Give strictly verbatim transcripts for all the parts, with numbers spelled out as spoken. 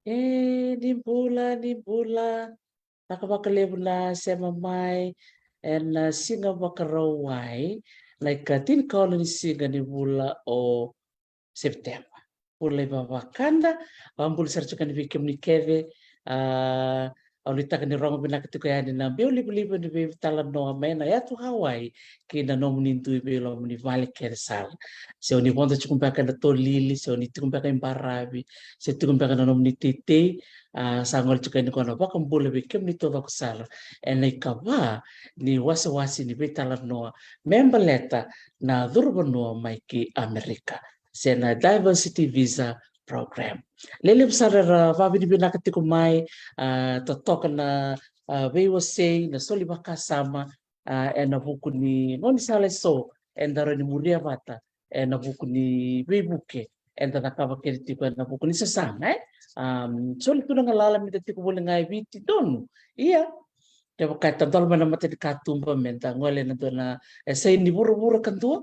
E, ni bula, ni bula. Vinaka vakalevu na sema mai ena siga Vakarauwai, na ikatini ka ono ni siga ni vula o Sepiteba. Bula ivavakada, vakabula sara tiko yani vei kemuni kece. A, au nuitaka ni rogo vinaka tiko yani na beulivaliva ni veitalanoa mai na yatu Hawaii kei na nomuni dui veilomani vale kece sara. Se o ni vodo tiko beka ena tolili, se o ni tiko beka i baravi, se tiko beka na nomuni teitei, a, sa gole tiko yani qo na vakabula vei kemuni taucoko sara ena ikava ni wasewase ni veitalanoa me baleta na curu vanua mai ki Amerika, se na Diversity Visa Program. Lelevu sara era vakavinavinaka tiko mai, a, totoka na, a, veiwasei, na soli vakasama, a, ena vuku ni gaunisala eso eda rawa ni muria vata ena vuku ni veivuke eda cakava kece tiko ena vuku ni sasaga, e? Am, soli tu na galala meda tiko voli ga e Viti, donu. Ia, kevaka e tadola mai na matanikatuba meda gole ena dua na, e, yasai ni vuravura kadua,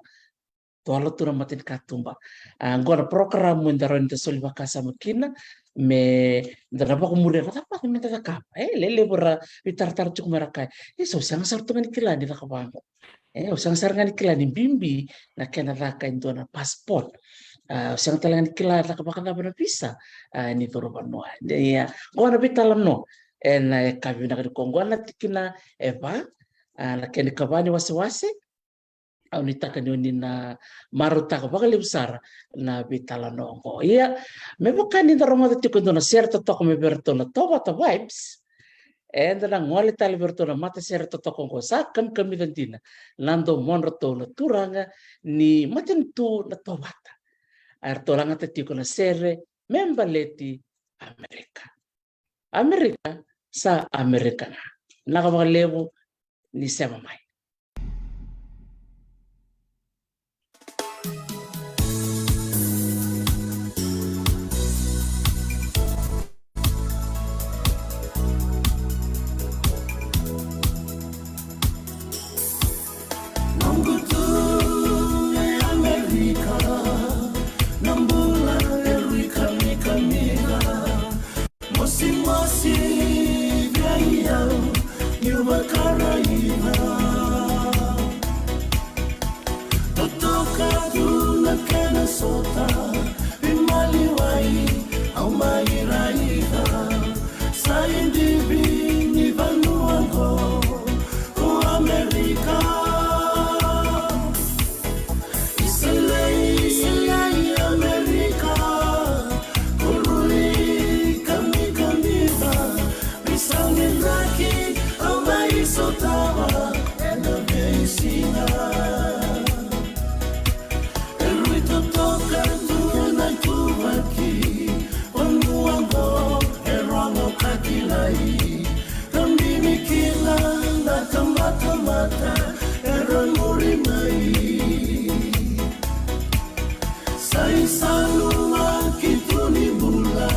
dola tu na matanikatuba. A, qo na porokaramu eda rawa nida soli vakasama kina, meda na vakamuria na cava meda cakava. E, lelevu era veitaratara tiko me ra kaya, e, so au sega sara tu ga ni kila ni caka vaqo. E, au sega sara ga ni kila ni bibi na kena caka e dua na passport. A, au sega tale ga ni kila caka vakacava na visa, a, ni curu vanua. Ia, qo na veitalanoa ena yakavi vinaka nikua, qo na tikina e va, a, na kena ikava ni wasewase. Au nuitaka ni o ni na marautaka vakalevu sara na veitalanoa oqo. Ia, me vaka ni da rogoca tiko e dua na sere totoka mai vei iratou na Tovata Vibes, eda na gole tale vei iratou na matasere totoka oqo, sa kamikamica dina na domodratou na turaga ni matanitu na Tovata. A, eratou lagata tiko na sere me baleti Amerika. Amerika sa Amerika ga. Vinaka vakalevu ni sema mai. Noqu tu e Amerika, na bula e rui kamikamica. Mosimosi vei au niu vakaraica. Totoka tu na kena sota, veimaliwai au mai raica. Sa idivi ni vanua qo, ko Amerika. Iselei, iselei Amerika, ko rui kamikamica. Veisau ni draki au mai sotava ena veisiga. E rui totoka tu na ituvaki, vanua qo e rogo ka kilai. Ka bini kina na tabatamata era muri mai. Sa isau na ki tu ni bula,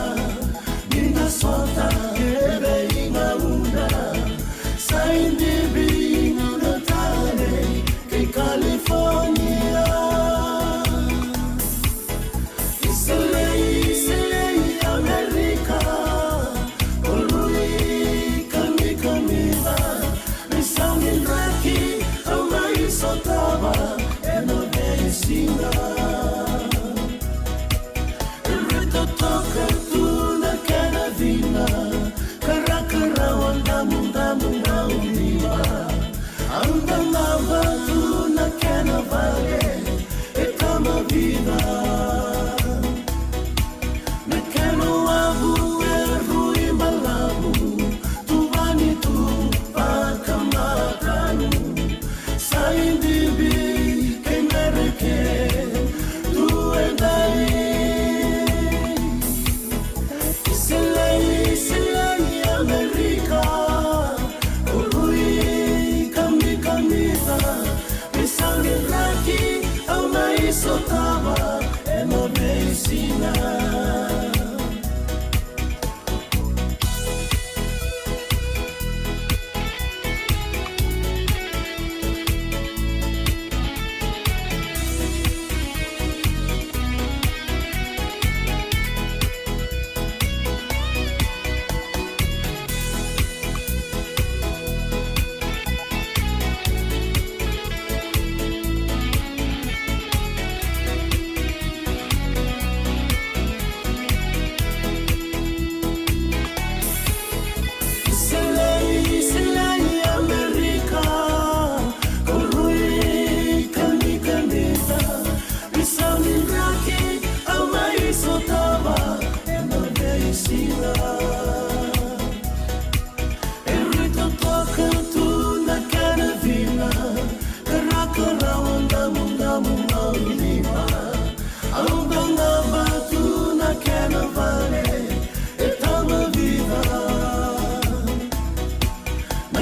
ni na sota e veigauna. Sa idivi na tale kei California. Iselei, iselei Amerika, ko rui kamikamica. Veisau ni draki au mai sotava ena veisiga. E rui totoka tu na kena cina, karakarawa damudamu, damudamu ni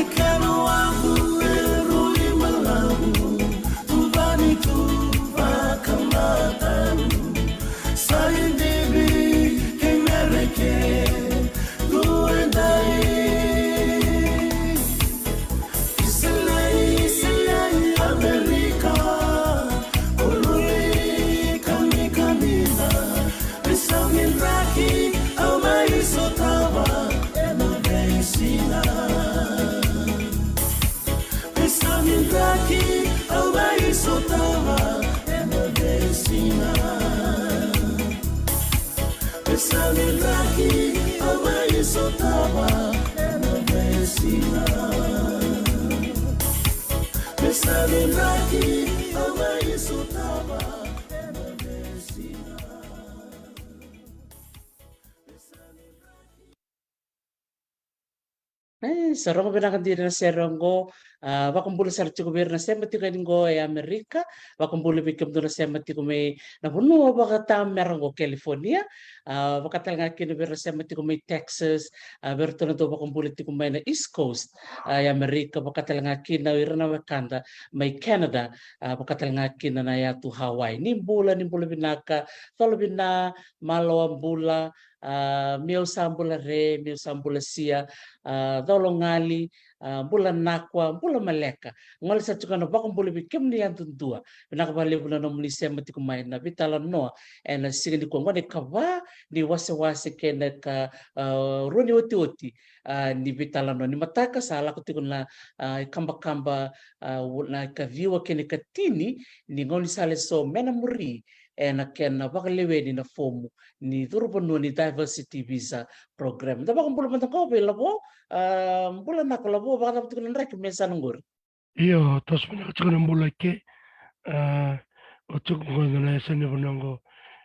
Kena wavu e rui malavu, tuvani tu vakamatau, sa idivi kei Mereke tu edai. Isileli, Isileli, Amerika, Kolui, Kamikamina, Veisau ni draki au mai sotava ena veisiga. Veisau ni draki au mai sotava ena veisiga. Veisau ni draki au mai sotava ena veisiga. Veisau ni draki au mai sotava ena veisiga. E, sa rogo vinaka dina na sere oqo. A, vakabula sara tiko vei ira na sema tiko yani qo e Amerika. Vakabula vei kemudou na sema tiko mai na vanua vakatamera qo, California. A, vakatalega kina vei ira na sema tiko mai Texas. A, vei iratou na dau vakabula tiko mai na East Coast, a, e Amerika. Vakatalega kina ira na wekada mai Canada. A, vakatalega kina na yatu Hawaii. Ni bula, ni bula vinaka. Colo vina, maloa bula. A, meu sa bula re, meu sa bula sia, a, colo gali, a, bula nakua, bula maleka. Gole sa tiko na vakabula vei kemuni yadudua. Vinaka vakalevu na nomuni sema tiko mai na veitalanoa ena siga nikua. Qo na ikava ni wasewase kei na ika, a, rua ni otioti, a, ni veitalanoa. Ni mataka sa lako tiko na, a, ikabakaba, a, na ikaciwa kei na ikatini ni gaunisala eso me na muri ena kena vakaleweni na fomu ni curu vanua ni Diversity Visa Program. Da vakabula mada qo vei Lavo, a, bula nako Lavo, vakacava tiko na draki me sa na qori? Io, toso vinaka tiko na bula ke, a, o tiko qo na yasa ni vanua qo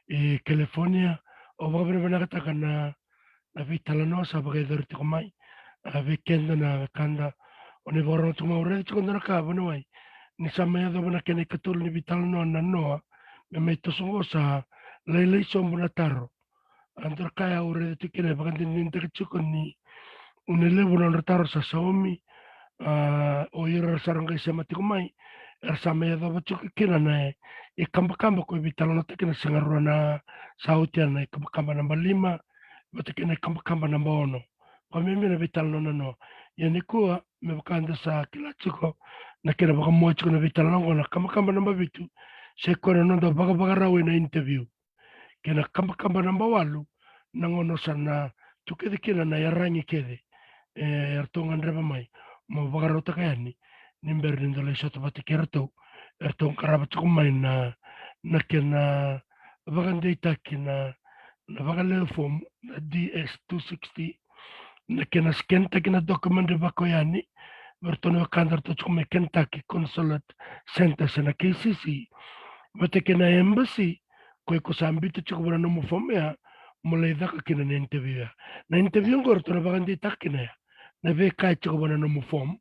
i California, o vakavinavinakataka na na veitalanoa sa vakayacori tiko mai, a, vei keda na wekada. O ni vakarorogo tiko mai, au raica tiko dua na ka, vuniwai, ni sa mai yacova na kena ikatolu ni veitalanoa na noa, me mai toso qo sa lailai sobu na taro. A, dua na ka au raica tiko kina e vakadinadinataki tiko ni, ni levu na nodra taro sa saumi, a, o ira era sa qai sema tiko mai, era sa mai yacova tiko kina na ikabakaba ko e veitalanoataki na siga rua na sa oti, na ikabakaba naba lima, vata kei na ikabakaba naba ono. Ko me me na veitalanoa na noa. Ia nikua, me vaka da sa kila tiko, na kena vakamoa tiko na veitalanoa qo na kabakaba naba vitu, se koya na noda vakavakarau ena interview. Kei na kabakaba naba walu, na gauna sa na tu kece kina na iyaragi kece, e, eratou gadreva mai mo vakarautaka yani ni bera ni da lai sota vata kei iratou. Eratou qarava tiko mai na, na kena vakadeitaki na, na vakalewe fomu, na D S two sixty, na kena scan-taki na document vaka yani, me ratou na wekada ratou tiko mai Kentucky Consulate Center se na K C C, vata kei na embassy, ko iko sa biuta tiko vua na nomu fomu ya, mo lai caka kina na interview ya. Na interview qo ratou na vakadeitaka kina ya na veika e tiko vua na nomu fomu,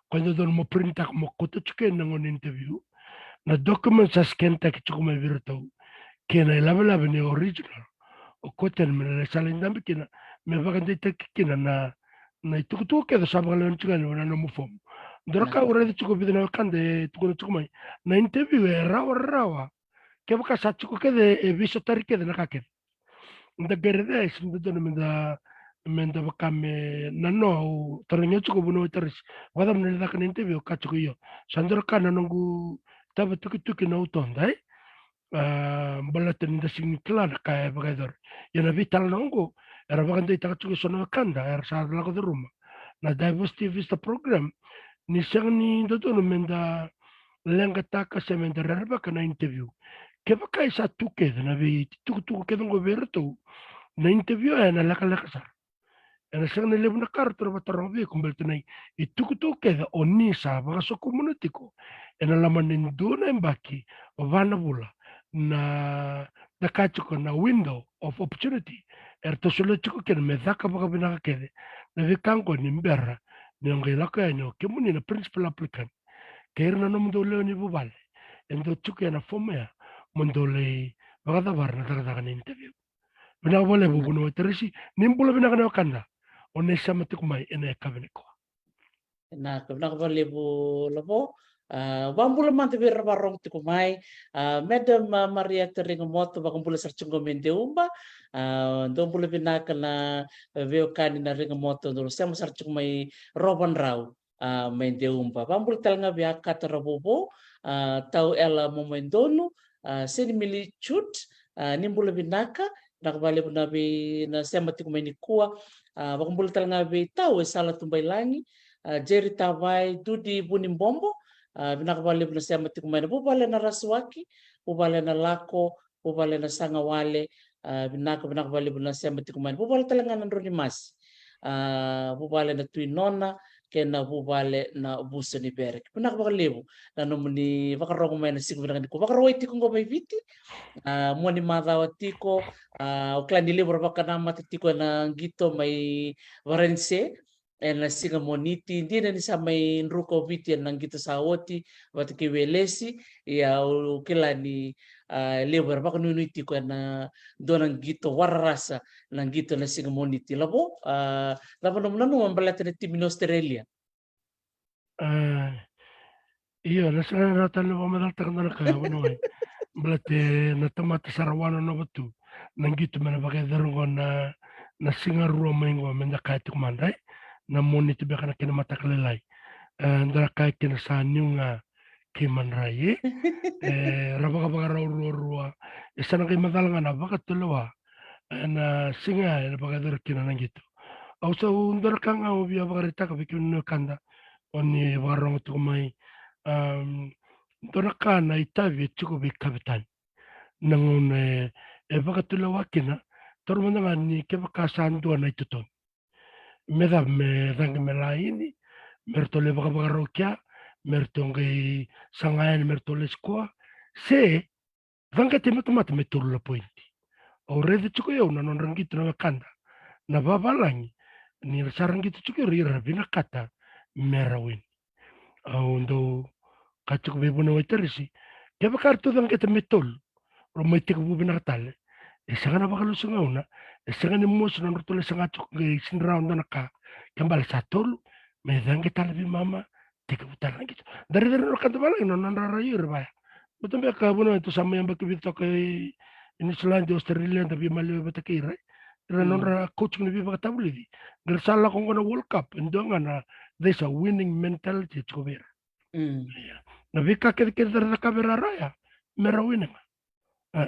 ko e dodonu mo print-taka mo kauta tiko ena gauna ni interview. Na document sa scan-taki tiko mai vei iratou, kei na ilavelave ni original, o koya tale me na lai sala i dabe kina, me vakadeitaki kina na, na itukutuku kece sa vakalewena tiko yani vua na nomu fomu. Dua na ka au raica tiko vica na wekada e tukuna tiko mai, na interview e rawarawa. Kevaka sa tiko kece e veisotari kece na ka kece. Da qai raica e sega ni dodonu me da, me da vaka me na noa au taroga tiko vua na waitaresi. Vakacava na lai caka na interview, ka tiko io. Sa dua na ka na noqu tava tukituki na utoda, e? A, baleta ni da sega ni kila na ka e vakayacori. Ia na veitalanoa qo, era vakadeitaka tiko eso na wekada era sa lako curuma na Diversity Visa Program, ni sega ni dodonu me da leqataka se me da rerevaka na interview. Kevaka e sa tu kece na veitukutuku kece qo vei iratou, na interview ena lekaleka sara. Ena sega ni levu na ka ratou na vakataroga vei iko, baleta na itukutuku kece o ni sa vakasokumuna tiko ena loma ni dua na yabaki, va na vula, na, da kaya tiko na window of opportunity eratou solia tiko kina me caka vakavinaka kece na veika qo ni bera ni o qai lako yani o kemuni na principal applicant kei ira na nomudou lewe ni vuvale e dau tiko ena fomu ya, mo dou lai vakacavara na cakacaka ni interview. Vinaka vakalevu vua na waitaresi, ni bula vinaka na wekada o ni sema tiko mai ena yakavi nikua. Vinaka, vinaka vakalevu Lavo. A, vakabula mada vei ira na vakarorogo tiko mai. A, Madam, a, Marieta Rigamoto, vakabula sara tiko mai Deuba. A, dou bula vinaka na, e, veiwekani na Rigamoto, dou sema sara tiko mai Rovandrau, a, mai Deuba. Vakabula tale ga vei Akata Ravouvou, a, Tau Ela Momoedonu, a, Senimili Chut, a, ni bula vinaka, vinaka vakalevu na vei na sema tiko mai nikua. A, vakabula tale ga vei Tau e Sala Tubailagi, a, Jerry Tavai, Dudi Vunibombo, a, vinaka vakalevu na sema tiko mai na vuvale na Rasuaki, vuvale na Lako, vuvale na Sagawale, a, vinaka, vinaka vakalevu na sema tiko mai na vuvale tale ga na Drau ni Masi, a, vuvale na Tui Nona, kei na vuvale na Vuso ni Vere. Vinaka vakalevu na nomuni vakarorogo mai na siga vinaka nikua. Vakarorogo tiko qo mai Viti, a, mua ni macawa tiko, a, au kila ni levu ra vakanamata tiko ena qito mai Varanise ena siga Moniti, dina ni sa mai druka o Viti ena qito sa oti vata kei Welesi. Ia au kila ni, a, levu era vakanuinui tiko ena dua na qito wararasa, na qito na siga Moniti. Lavo, a, cava nomu nanuma baleta na timi ni Australia? A, io, na sega ni rawa tale ni vakamacalataka dua na ka, vunau e. Baleta na tamata sa ra wanonova tu na qito me na vakayacori qo na, na siga rua mai qo me da kaya tiko mada, e? Na Moniti beka na kena mataka lailai. E, da na kaya kina sa niu ga kei madrai, e? E, ra vakavakarau ruarua. E sa na qai macala ga na vakatulewa ena siga ena vakayacori kina na qito. Au sa dua na ka ga au via vakaraitaka vei kemuni na wekada o ni vakarorogo tiko mai. Am, dua na ka na itavi e tiko vei kavetani. Na gauna e, e vakatulewa kina, taura mada ga ni kevaka sa dua na itotogi, me cava, me caqe me laini, me ratou lai vakavakarau kea, me ratou qai saga yani me ratou lesi koya, se caqete matamata me tolu na pointi. Au raica tiko i au na nodra qito na wekada na vavalagi, ni ra sa ra qito tiko i ra, ira vinakata me ra wini. Au dau kaya tiko vei vunau e Tarisi, kevaka ratou caqeta me tolu, rau mai tekivu vinaka tale, e sega na vakalusu gauna, e sega ni mosi na nodratou lai saga tiko qai sega ni rawa dua na ka. Ke bale sa tolu, me caqe tale veimama, tekivu tale na qito. Da raica ira na wekada vavalagi na nodra rai ira vaya. Baleta beka vunau e, tou sa mai yabaki vica toka i, i Niusiladi, Australia, da veimaliwai vata kei ira. Ira na nodra coach ni veivakatavulici. Qai ra sa lako qo na World Cup, e dua ga na, there's a winning mentality e tiko vei ira. Mm. Ia. Na veika kecekece era cakava e rara ya, me ra wini ga. A,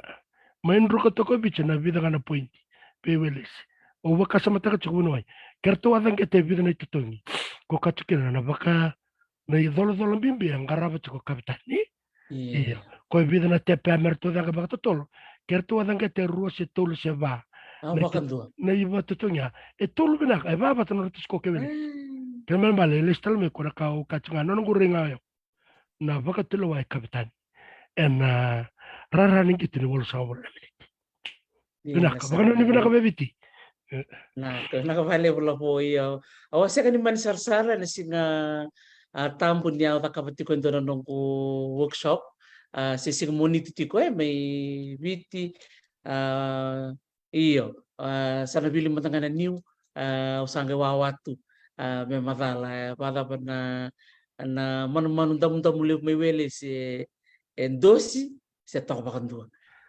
mai druka toka o Viti na vica ga na pointi vei Welesi. Au vakasamataka tiko, vunau e, ke ratou a caqeta e vica na itotogi, ko kaya tiko kina na vaka, na icolacola bibi e qarava tiko o kavetani. Ia. Ia. Ko e vica na tepe ya me ratou caqe vakatotolo. Ke ratou a caqeta e rua se tolu se va, a, na ito-, vakadua, na ivakatotogi ya, e tolu vinaka, e va vata na nodratou score kei Welesi. Mm. Kena ibalebale, e lesu tale mai, ko na ka au kaya tiko ga, na noqu rai ga o yau, na vakatulewa e kavetani ena rara ni qito ni walusagavulu na miniti. Io, vinaka, na sa vakanuinui vinaka vei Viti. E. Na, vinaka vakalevu Lavo. Io, au a sega ni mani sarasara ena siga, a, tabu ni au cakava tiko e dua na noqu workshop, a, se siga Moniti tiko, e, mai Viti. A, io, a, sa na wili mada ga na niu, a, au sa qai wawa tu, a, me macala, e, vakacava na, na manumanu damudamu levu mai Welesi, e, e dosi se toka vakadua.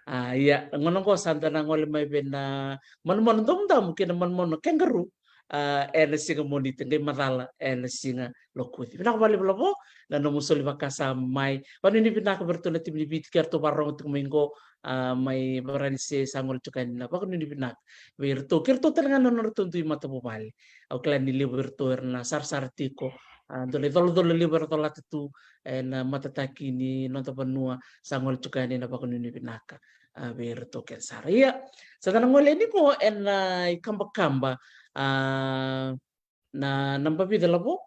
A, ia, gauna qo sa da na gole mai vei na manumanu damudamu kei na manumanu kangaroo, a, ena siga Moniti, qai macala ena siga Lokuci. Vinaka vakalevu Lavo na nomu soli vakasama mai. Vakanuinui vinaka vei iratou na timi ni Viti, ke ratou vakarorogo tiko mai qo, a, mai Varanise, sa gole tiko yani, na vakanuinui vinaka vei iratou, kei iratou tale ga na nodratou dui matavuvale. Au kila ni levu vei iratou era na sarasara tiko, a, dua na icolacola levu era colata tu ena matataki ni noda vanua, sa gole tiko yani na vakanuinui vinaka, a, vei iratou kece sara. Ia, sa da na gole yani qo ena ikabakaba, a, na naba vica Lavo?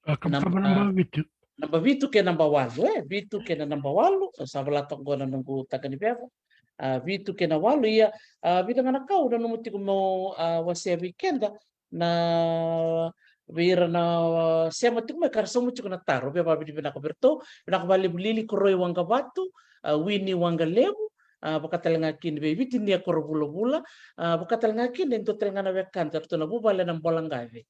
A, kabakaba naba, naba vitu. Naba vitu kei naba walu, e, vitu kei na naba walu, au sa vola toka qo na noqu taga ni veva. A, vitu kei na walu, ia, a, vica ga na ka au nanuma tiko meu, a, wasea vei keda, na, vei ira na, a, sema tiko mai ka ra sauma tiko na taro, via vakavinavinaka vei iratou, vinaka vakalevu Lili Koroi Waqavatu, a, Wini Waqalevu, a, vaka tale ga kina vei Vitinia Korovulavula, a, vaka tale ga kina e dua tale ga na wekada, ratou na vuvale na Bolaqave,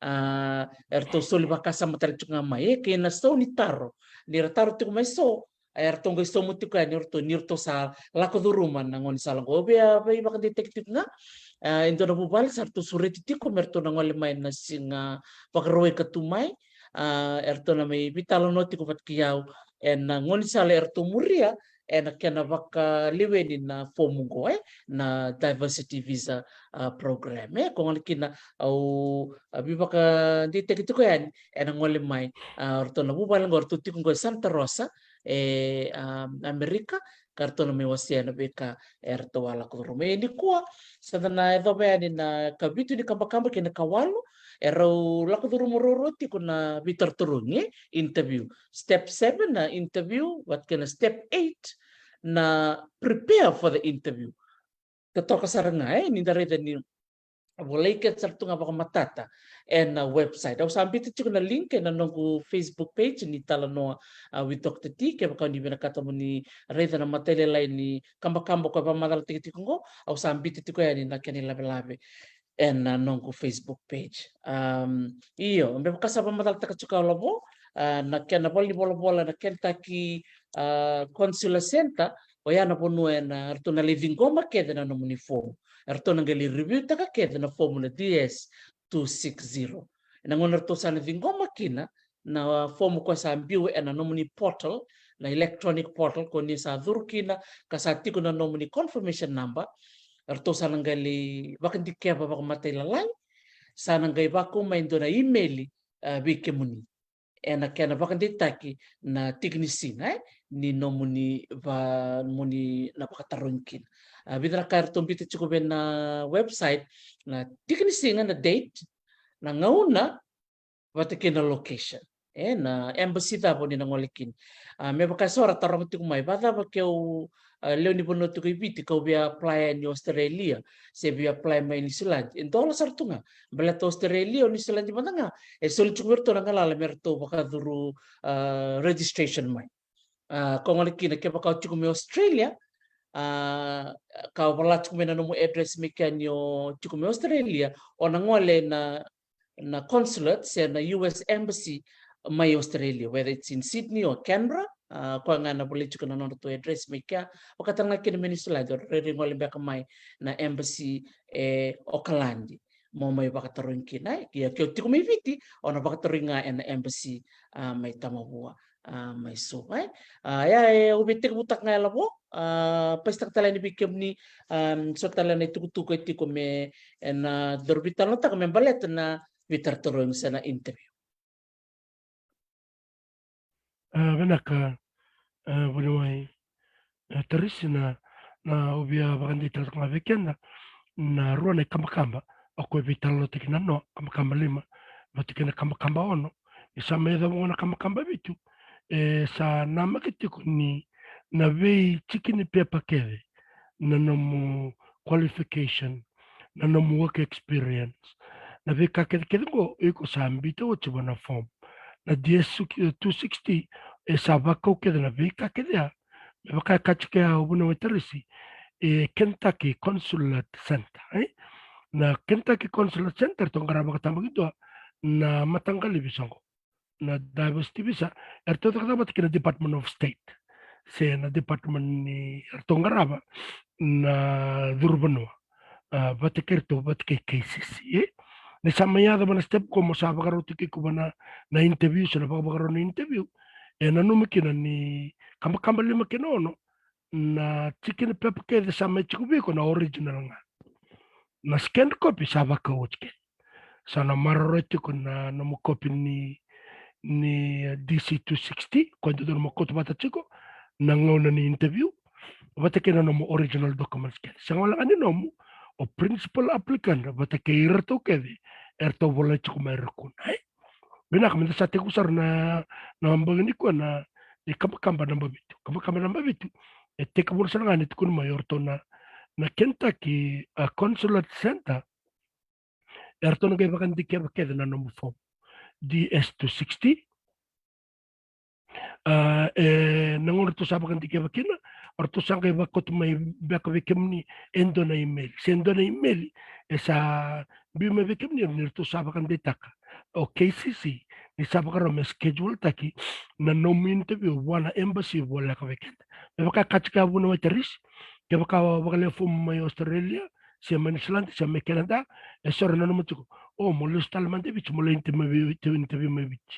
A, eratou soli vakasama tale tiko ga mai, e, kei na sau ni taro. Ni ra taro tiko mai so, e, eratou qai sauma tiko yani o ratou ni ratou sa lako curuma na gaunisala qo. Au via veivakadeitaki tiko ga, a, e dua na vuvale sa ratou sureti tiko me ratou na gole mai na siga Vakarauwai ka tu mai. A, eratou na mai veitalanoa tiko vata kei au ena gaunisala eratou muria ena kena vakaleweni na fomu qo, e, na diversity visa, a, program, e. Ko gole kina au, a, veivakadeitaki tiko yani ena gole mai, a, o ratou na vuvale qo, o ratou tiko qo e Santa Rosa, e, a, Amerika, ka ratou na mai wasea na veika eratou a lako curuma. E, nikua sa da na yacova yani na kavitu ni kabakaba kei na kawalu, e rau lako curuma ruarua tiko na veitarotarogi, e, interview. Step seven na interview, vata kei na step eight na prepare for the interview. Totoka sara ga, e, ni da raica ni volai kece sara tu ga vakamatata ena website. Au sa biuta tiko na link ena noqu Facebook page ni Talanoa, a, with Doctor T, kevaka o ni vinakata mo ni raica na matailalai ni kabakaba ko e vakamacalataki tiko qo, au sa biuta tiko yani na kena ilavelave ena noqu Facebook page. Am, io, me vaka sa vakamacalataka tiko au, Lavo, a, na kena valenivolavola na Kentucky, a, Consular Center, oya na vanua ena ratou na lai ciqoma kece na nomuni fomu. Eratou na qai lai review-taka kece na fomu na D S two six zero. Ena gauna ratou sa na ciqoma kina na fomu ko sa biu ena nomuni portal, na electronic portal ko ni sa curu kina, ka sa tiko na nomuni confirmation number, eratou sa na qai lai vakadikeva vakamatailalai, sa na qai vakau mai e dua na imeli, a, vei kemuni ena kena vakadeitaki na tiki ni siga, e, ni nomuni va, moni na vakatarogi kina. A, vica na ka eratou biuta tiko vei na website, na tiki ni siga, na date, na gauna, vata kei na location, e, na embassy cava o ni na gole kina. A, me vaka eso era taroga tiko mai, vakacava ke au, a, lewe ni vanua tiko i Viti, kau via apply yani Australia, se via apply mai Niusiladi. E dola sara tu ga. Baleta Australia, o Niusiladi mada ga e soli tiko vei ratou na galala me ratou vakacuru, a, registration mai. A, ko gole kina kevaka o tiko mai Australia, a, ka vola tiko mai na nomu address mai kea ni o tiko mai Australia, o na gole na na consulate se na U S embassy mai Australia, whether it's in Sydney or Canberra, a, koya ga na volai tiko na nodratou address mai kea. Vakatale ga kina mai Niusiladi, o rairai gole beka mai na embassy e Okaladi mo mai vakatarogi kina, e. Ia ke o tiko mai Viti, o na vakatarogi ga ena embassy, a, mai Tamavua, a, mai Suva, e. A, ia, e, au via tekivutaka ga e Lavo, a, pasitaka tale yani vei kemuni, a, so tale na itukutuku e tiko me, e, na daru veitalanoataka me baleta na veitarotarogi se na interview. A, vinaka, a, vuniwai, a, Tarisi, na, na au via vakadeitaka ga vei keda na rua na ikabakaba o koya e veitalanoataki na noa, kabakaba lima vata kei na kabakaba ono. Ni sa mai yacova na kabakaba vitu, e sa namaki tiko ni na veitiki ni pepa kece, na nomu qualification, na nomu work experience, na veika kecekece qo iko sa biuta oti vua na form. Na D S two sixty e sa vakau kece na veika kece ya. Me vaka e kaya tiko ya o vuniwai Tarisi, e Kentucky Consulate Center, e? Na Kentucky Consulate Center eratou qarava vakatabakidua na mataqali visa qo, na diversity visa, eratou cakacaka vata kei na Department of State, se na department ni ratou qarava na curuvanua, a, vata kei ratou, vata kei K C C, e? Ni sa mai yacova na step qo mo sa vakarautaki iko vua na, na interview, se na vakavakarau na interview, e nanumi kina ni kabakaba lima kei na ono, na tiki ni pepa kece sa mai tiko vei iko na original ga. Na scanned copy sa vakau oti kece. Sa na maroroi tiko na nomu kopi ni, ni D C two sixty, koya e dodonu mo kauta vata tiko na gauna ni interview, vata kei na nomu original documents kece. Sega wale ga ni nomu, o principal applicant vata kei iratou kece eratou volai tiko mai Rukuna, e? Vinaka, meda sa tekivu sara na, na bogi nikua na, na ikabakaba naba vitu. Kabakaba naba vitu e tekivu sara ga ni tukuni mai o ratou na, na Kentucky, a, Consulate Center, eratou na qai vakadikeva kece na nomu form D S two sixty. A, e, na gauna ratou sa vakadikeva kina, o ratou sa qai vakauta mai beka vei kemuni e dua na email. Se dua na email e sa biu mai vei kemuni ni ratou sa vakadeitaka o K C C ni sa vakarau me schedule taki na nomu interview vua na embassy voleka vei keda. Me vaka ka tiko ya vuna wai Tarisi, kevaka o vakalewe fomu mai Australia, se mai Niusiladi, se mai Canada, e so era nanuma tiko, o mo lesu tale mada i Viti, mo lai interview, interview mai Viti.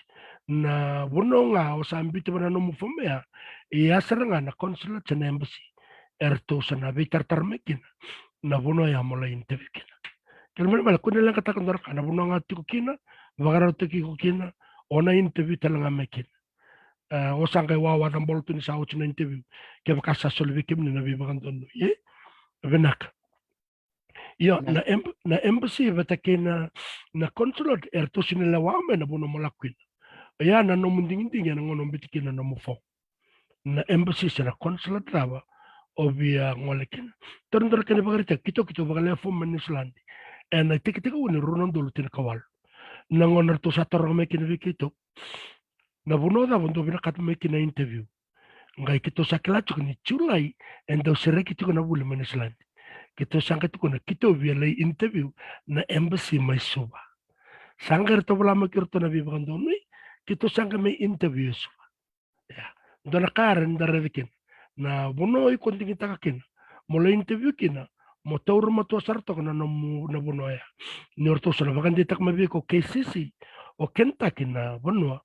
Na vanua ga o sa biuta mai na nomu fomu ya, ia sara ga na consulate se na embassy eratou sa na veitaratara mai kina na vanua ya mo lai interview kina. Kena ibalebale, kua ni leqataka dua na ka, na vanua ga tiko kina, vakarautaki iko kina, o na interview tale ga mai kina. E, o sa qai wawa cabolo tu ni sa oti na interview, kevaka sa soli vei kemuni na veivakadonui, e? Vinaka. Io, na, em-, na embassy vata kei na, na consulate, eratou sega ni lewa mai na vanua mo lako kina. Ia na nomu digidigi ena gauna o biuta kina na nomu fomu. Na embassy se na consulate cava o via gole kina. Taura dua na kena ivakaraitaki, keitou, keitou vakalewe fomu mai Niusiladi ena itekitekivu ni rua na udolu tinikawalu. Na gauna ratou sa taroga mai kina vei keitou na vanua cava dou vinakata mai kina interview. Qai keitou sa kila tiko ni Julai e dau sereki tiko na vuli mai Niusiladi. Keitou sa qai tukuna keitou via lai interview na embassy mai Suva. Sa qai ratou vola mai kei ratou na veivakadonui, keitou sa qai mai interview e Suva. Ia, dua na ka era ni da raica kina, na vanua iko digitaka kina mo lai interview kina, mo taura matua sara toka na nomu, na vanua ya. Ni o ratou sa na vakadeitaka mai vei iko o K C C, o Kentucky na vanua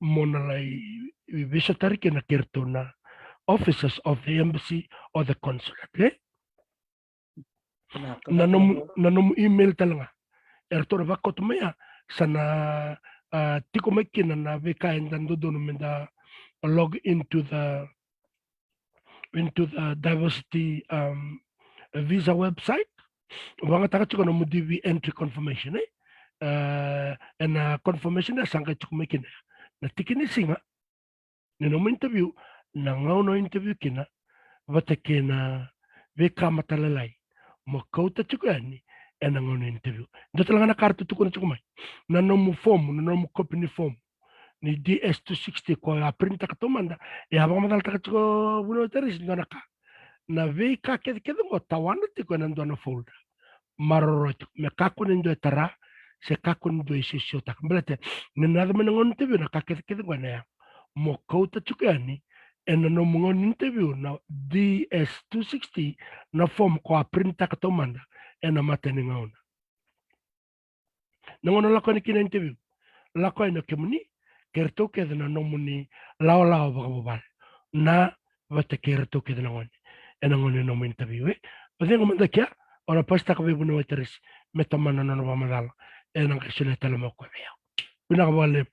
mo na lai veisotari kina kei ratou na offices of the embassy or the consulate, e? Na nomu, na nomu email tale ga eratou na vakauta mai ya, sa na, a, tiko mai kina na veika eda dodonu meda log into the, into the diversity, um, visa website. Vakayagataka tiko na nomu D V entry confirmation, e? A, ena confirmation ya sa qai tiko mai kina na tiki ni siga ni nomu interview, na gauna o interview kina, vata kei na veika matailalai mo kauta tiko yani ena gauna o interview. Dua tale ga na ka ratou tukuna tiko mai, na nomu fomu, na nomu kopi ni fomu ni D S two sixty ko a printaka taumada. E a vakamacalataka tiko vuna o Tarisi dua na ka, na veika kecekece qo tawana tiko ena dua na folder. Maroroya tiko me kakua ni dua e tara se kakua ni dua e siosiotaka. Baleta ni na yaco mai na gauna ni interview, na ka kecekece qo ena yaga. Mo kauta tiko yani ena nomu gauna ni interview na D S two sixty, na form ko a printaka taumada ena mata ni gauna. Na gauna lako yani kina interview, lako yani o kemuni kei ratou kece na nomuni lawalawa vakavuvale, na vata kei ratou kece na gone ena gauna ni nomu interview, e? Vacegu mada kea, o na pasitaka vei vuniwai Tarisi me tomana na nona vakamacala. Ena qai solia tale mai o koya vei au. Vinaka vakalevu.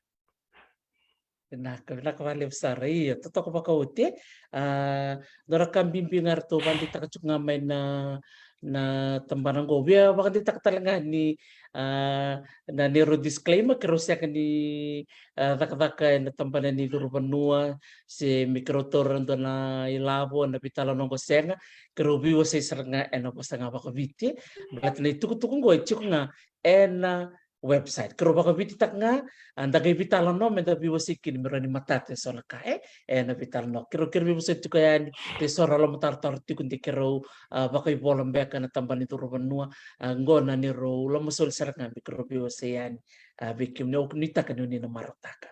Vinaka, vinaka vakalevu sara. Io, totoka vakaoti, e? A, dua na ka bibi ga ratou vakadeitaka tiko ga mai na, na tabana qo. Via vakadeitaka tale ga ni, a, na neirau disclaimer, keirau sega ni, a, cakacaka ena tabana ni curu vanua, se me keirau taura dua na ilavo ena veitalanoa qo, sega. Keirau veiwasei sara ga ena vosa ga vakaviti. Baleta na itukutuku qo e tiko ga ena website. Keirau vakavititaka ga, a, da qai veitalanoa meda veiwasei kina me rawa ni matata eso na ka, e, ena veitalanoa. Keirau, keirau veiwasei tiko yani, de so ra lomatarotaro tiko de keirau, a, vakaivola beka na tabana ni curu vanua, a, qo na neirau lomasoli sara ga me keirau veiwasei yani, a, vei kemuni, au nuitaka ni oni na marautaka.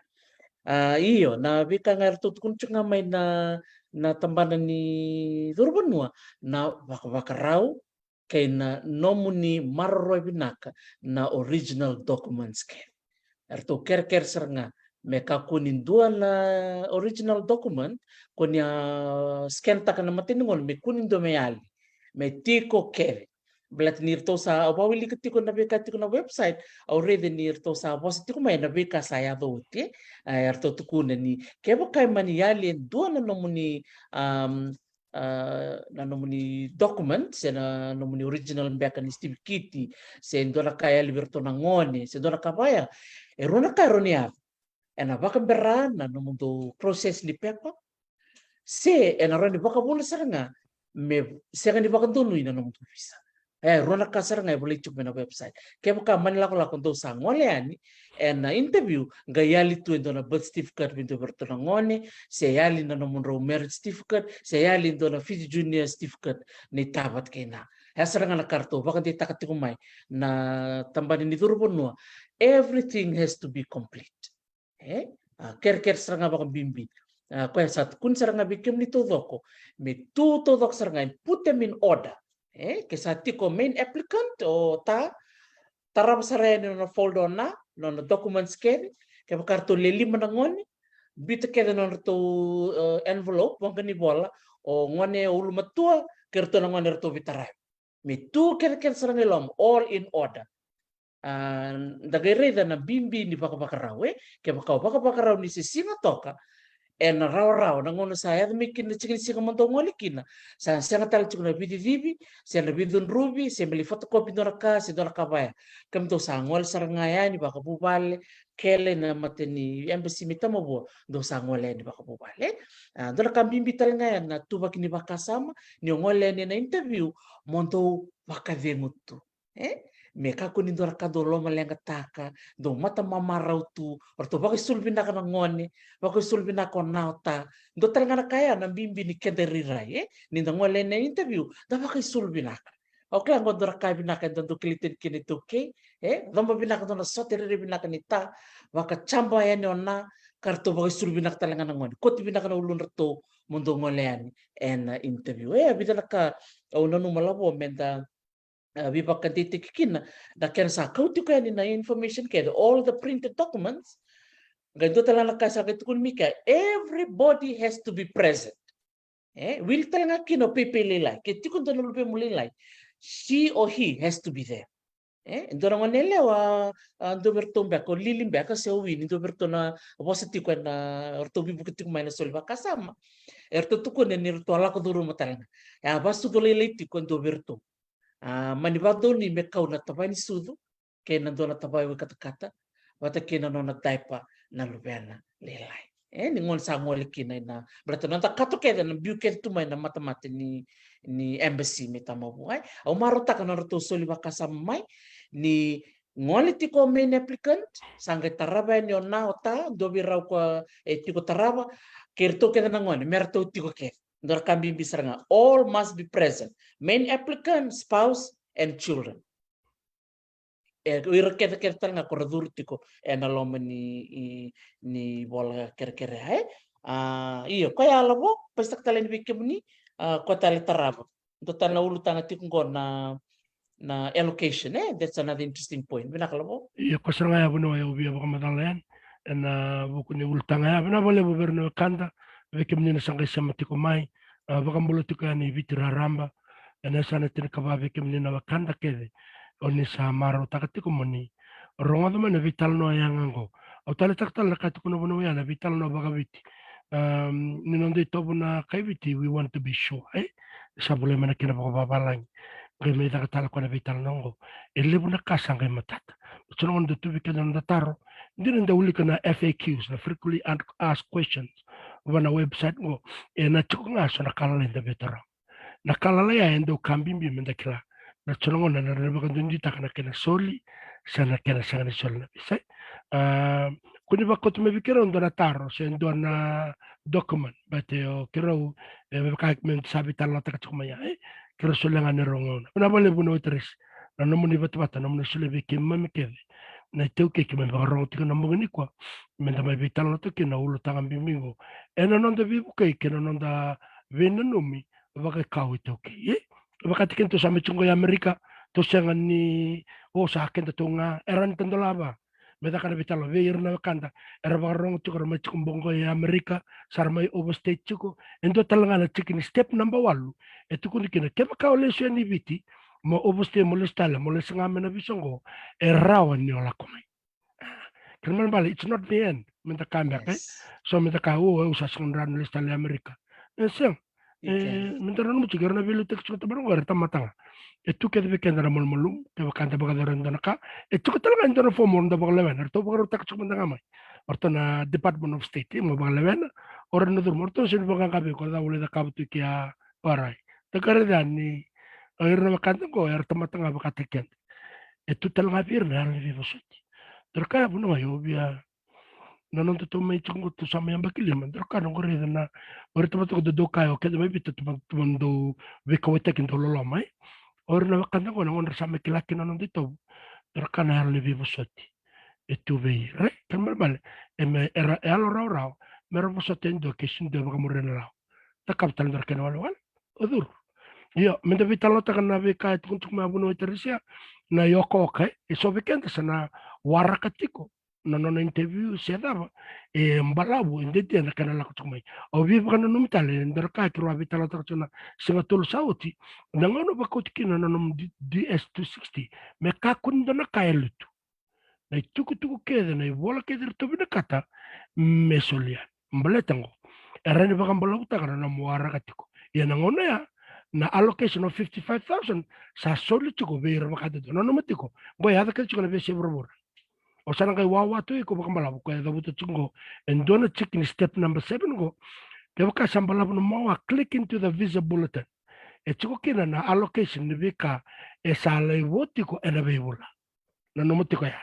A, io, na veika ga eratou tukuna tiko ga mai na, na tabana ni curu vanua, na vakavakarau, kei na nomuni maroroya vinaka na original documents kece. Eratou kerekere sara ga me kakua ni dua na original document ko ni a scan taka na matai ni gauna me kua ni dua me yali, me tiko kece. Baleta ni ratou sa, au vakawilika tiko na veika tiko na website, au raica ni ratou sa vosa tiko mai na veika sa yaco oti, e, eratou tukuna ni kevaka e mani yali e dua na nomuni, um, a, na nomuni document, se na nomuni original beka ni certificate, se dua na ka e yali vei iratou na gone, se dua na ka vaya, e rua na ka e rawa ni yaco. Ena vakabera na nomudou process ni pepa, se ena rawa ni vakavuna sara ga me sega ni vakadonui na nomudou visa. E rua na ka sara ga e volai tiko mai na website. Kevaka mani lakolako dou sa gole yani ena interview, qai yali tu e dua na birth certificate vei dou vei iratou na gone, se yali na nomudrau marriage certificate, se yali e dua na Fiji Junior certificate ni tavata kei na. E sara ga na ka ratou vakadeitaka tiko mai na tabana ni curu vanua, everything has to be complete. E a kerekere sara ga vakabibi. A koya sa tukuni sara ga vei kemuni taucoko me tu taucoko sara ga and put them in order. E ke sa tiko main applicant o ta, tarava sara yani nona folder na nona documents kece. Kevaka ratou le lima na gone, biuta kece na nodratou envelope vaqa ni vola, o gone o ulumatua kei ratou na gone ratou veitaravi. Me tu kece kece sara ga i loma, all in order. A da qai raica na bibi ni vakavakarau. E kevaka o vakavakarau ni se siga toka, ena rawarawa na gauna sa yaco mai kina na tiki ni siga mo dou gole kina, sa sega tale tiko na veicicivi se na veicudruvi se me lai fotokopi dua na ka se dua na ka vaya. Kemudou sa gole sara ga yani vakavuvale, kele na mata ni embassy mai Tamavua, dou sa gole yani vakavuvale. A dua na ka bibi tale ga ya na tuvaki ni vakasama ni o gole yani ena interview, mo dou vakacegu tu. E me kakua ni dua na ka dou lomaleqataka, dou mata mamarau tu, o ratou vakaisulu vinaka na gone, vakaisulu vinaka o na o ta. Dua tale ga na ka ya na bibi ni keda irairai. E ni da gole ena interview, da vakaisulu vinaka. Au kila qo dua na ka vinaka eda dau kilai tani kina iTaukei. E coba vinaka dua na sote rairai vinaka ni ta, vakacaba yani o na, ka ratou vakaisulu vinaka tale ga na gone, koti vinaka na uludratou mo dou gole yani ena interview. E a vica na ka au nanuma lavo me da a veivakadeitaki kina, na kena sa kau tiko yani na information kece, all the printed documents. Qai dua tale na ka sa qai tukuni mai kea, everybody has to be present. E wili tale ga kina o pepe lailai, ke tiko dua na luvemu lailai, she or he has to be there. E dua na gone yalewa, a dua vei ratou beka o Lili beka se o Wini, dua vei ratou na vosa tiko ena ratou veivuke tiko mai na soli vakasama. E ratou tukuna ni ratou a lako curuma tale ga, e a vasucu lailai tiko e dua vei ratou. A mani vakadonui me kau na tavaya ni sucu kei na dua na tavaya wai katakata, vata kei na nona diaper na luvena lailai. E ni gone sa gole kina ina, baleta na noda kato kece na biu kece tu mai na matamata ni, ni embassy mai Tamavua. E au marautaka na nodratou soli vakasama mai ni gole tiko main applicant, sa qai tarava yani o na o ta, dua vei rau koya e tiko tarava, kei ratou kece na gone me ratou tiko kece. Dua na ka bibi sara ga, all must be present, main applicant, spouse and children. E ira kece kece tale ga ko ra curu tiko ena loma ni, ni vola kerekere. E a io, koya lavo, pasitaka tale yani vei kemuni. A koya tale tarava, dua tale na ulutaga tiko qo na, na allocation. E that's another interesting point. Vinaka lavo. Io, koya sara ga ya vuniwai au via vakamacala yani ena vuku ni ulutaga ya. Vinaka vakalevu vei ira na wekada, vei kemuni na sa qai sema tiko mai. A vakabula tiko yani i Viti raraba ena yasana tinikava, vei kemuni na wekada kece o ni sa marautaka tiko mo ni rogoca mai na veitalanoa yaga oqo. Au taleitaka tale na ka e tukuna vuniwai ya na veitalanoa vakaviti. Ni noda itovo na kai Viti, we want to be sure. E sa volai mai na kena vakavavalagi. Qai mai caka tale koya na veitalanoa oqo. E levu na ka sa qai matata. Sa na gauna dau tu vei keda na noda taro, dina da wilika na F A Qs, na frequently asked questions, va na website oqo. E na tiko ga so na ka lalai da via taroga. Na ka lalai ya e dau ka bibi me da kila. Na so na gauna na ra na vakaduiduitaka na kena soli se na kena sega ni soli na visa. A kua ni vakauta mai vei keirau dua na taro se dua na document, baleta o keirau e vaka me sa veitalanoataka tiko mai ya. E keirau solia ga neirau gauna. Vinaka vakalevu na waitress na nomuni vatavata, nomuni solia vei keimami kece na iTaukei, keimami vakarogo tiko na bogi nikua me da mai veitalanoataka kina na ulutaga bibi oqo ena noda veivukei kei na noda veinanumi vakaikau iTaukei. E vakataki kina tou sa mai tiko qo i Amerika, tou sega ni, o sa kedatou ga, era ni tadolava me caka na veitalanoa vei ira na wekada era vakarorogo tiko, era mai tiko boko qo i Amerika, sa ra mai overstay tiko. E dua tale ga na tiki ni step naba walu e tukuni kina, kevaka o lesu yani i Viti mo overstay, mo lesu tale, mo lesu ga mai na visa oqo, e rawa ni o lako mai. Kena ibalebale, it's not the end. Me da kaya beka, e so me da kaya, o au sa sega ni rawa ni lesu tale i Amerika. E sega. E me da nanuma tiko, era na veiliutaki tiko, tamata qo era tamata ga. E tu kece vei keda na malumalumu, kevaka da vakayacora e dua na ka, e tiko tale ga e dua na fomu o ratou vakalewena, eratou vakarautaka tiko mada ga mai o ratou na Department of State, e mo vakalewena, o ira na curuma, o ratou na sega ni vakaqaqa vei iko, o cava o lai cakava tu i ke, a orait. Da qai raica yani o ira na wekada oqo era tamata ga vakataki keda. E tu tale ga vei ira na yalo ni veivosoti. Dua na ka ya vuniwai au via, na noda tou mai tiko qo, tou sa mai yabaki lima, dua na ka noqu raica na, o ira tamata qo dau kaya o keda mai Viti tou dau veikauwaitaki, dau loloma, e O ira na wekada qo, na gauna ra sa mai kila kina na noda itovo, era kaya na yalo ni veivosoti e tu vei ira, e? Kena ibalebale, e me, era, e yalo rawarawa me ra vosota e dua ke sega ni dua e vakamuria na lawa. Cakava tale e dua na kena walewale, o curu. Io, me da veitalanoataka na veika e tukuni tiko mai o vuniwai Taresia, na iokaoka, e? E so vei keda sa na waraka tiko na nona interview se cava, e balavu, e dede na kena lako tiko mai. Au via vakananumi tale, e dua na ka keirau a veitalanoataka tiko na siga tolu sa oti, na gauna vakauti kina na nomu D-, D S two sixty, me kakua ni dua na ka e lutu. Na itukutuku kece, na ivola kece eratou vinakata me solia. Baleta qo, e rawa ni vakabalavutaka na nomu waraka tiko. Ia na gauna ya, na allocation of fifty-five thousand sa soli tiko vei ira vakayadudua. Nanuma tiko, qo e yaco kece tiko na veiyasai vuravura. O sa na qai wawa tu o iko vakabalavu, koya e cavuta tiko qo, e dua na tiki ni step number seven qo. Kevaka sa balavu nomu wawa, click into the visa bulletin. E tiko kina na allocation ni veika e sa lai vo tiko ena veivula. Nanuma tiko ya.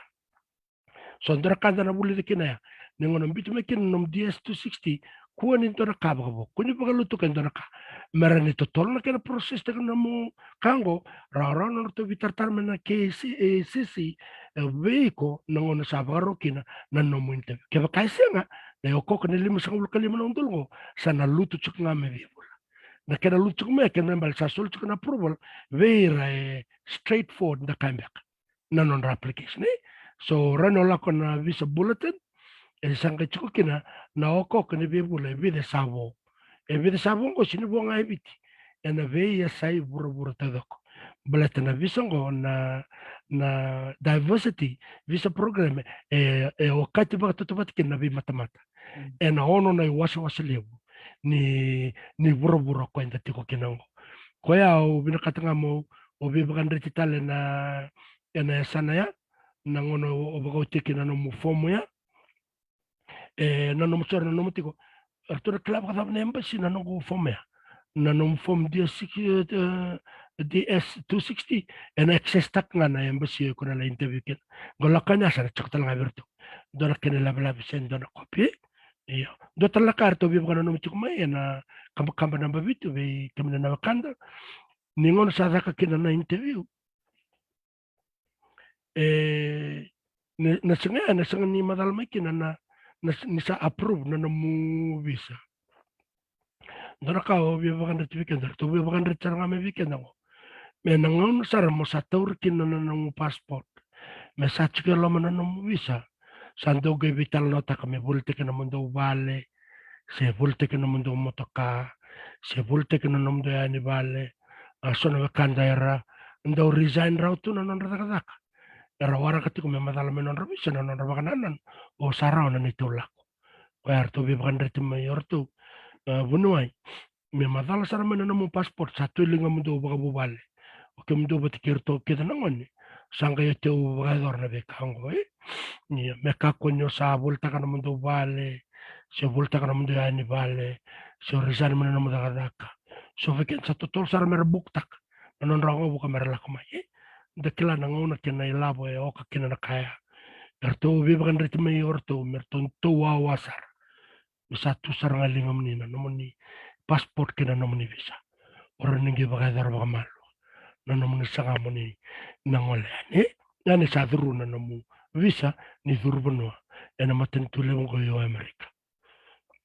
So dua na ka da na vulica kina ya, ni gauna biuta mai kina na nomu D S two sixty, kua ni dua na ka vakavo, kua ni vakalutuka e dua na ka. Me rawa ni totolo na kena process taka na nomu ka qo, rawarawa na nodratou veitaratara mai na K C C, e, vei iko na gauna sa vakarau kina na nomu interview. Kevaka e sega, na iokaoka ni limasagavulu ka lima na udolu qo, sa na lutu tiko ga mai veivula. Na kena lutu tiko mai, kena ibalebale sa soli tiko na approval vei ira, e straightforward na ka beka na nodra application, e? So rawa ni o lako na visa bulletin, e sa qai tiko kina na okaoka ni veivula e vica e sa vo. E vica e sa vo qo sega ni vo ga e Viti, ena veiyasai vuravura taucoko. Baleta na visa qo, na, na diversity visa program, e, e okati vakatautauvata kina na veimatamata. Mm. Ena ono na iwasewase levu ni, ni vuravura ko eda tiko kina qo. Koya au vinakata ga mo, o veivakadreti tale na, ena yasana ya, na gauna o, o vakaotia kina na nomu fomu ya. E, na nomu, sore, na nomu tiko. Eratou na kila vakacava na embassy na noqu fomu ya? Na nomu fomu D S six, e, D S two sixty, ena access taka ga na embassy o iko na lai interview kina. Qo lako yani sa na check tale ga vei iratou. Dua na kena lavelave se dua na kopi. Io. Dua tale na ka eratou veivakananumi tiko mai ena kabakaba naba vitu vei kemuni na wekada. Ni gauna sa caka kina na interview, e, na, na sega, na sega ni macala mai kina na, na, ni sa approve na nomu visa. Dua na ka au via vakadreti vei keda, ratou via vakadreti sara ga mai vei keda qo. Me na gauna sara mo sa tauri kina na nomu passport, me sa tiko e loma na nomu visa, sa dau qai veitalanoataka me volitaki na nomudou vale, se volitaki na nomudou motoka, se volitaki na nomudou yawa ni vale. A, so na wekada era dau resign rawa tu na nodra cakacaka, era waraka tiko me macala mai nodra visa na nodra vakanananu, o sa rawa na neitou lako. Koya eratou veivakadreti mai o ratou, e, vuniwai, me macala sara mai na nomu passport, sa tu e ligamudou vakavuvale, o kemudou vata kei iratou kece na gone, sa qai o teu vakayacora na veika qo, e? Io, me kakua ni o sa volitaka na nomudou vale, se volitaka na nomudou yawa ni vale, se o resign mai na nomu cakacaka. So vei keda sa totolo sara mera bukutaka na nodra waqavuka mera lako mai, e? Da kila na gauna kei na ilavo e oka kina na ka ya. Eratou veivakadreti mai o ratou me ratou tou wawa sara. Me sa tu sara ga e ligamuni na nomuni passport kei na nomuni visa. O rawa ni qai vakayacora vakamalua na nomuni saga mo ni na gole yani, e? Ia ni sa curu na nomu visa ni curu vanua ena matanitu levu qo o Amerika.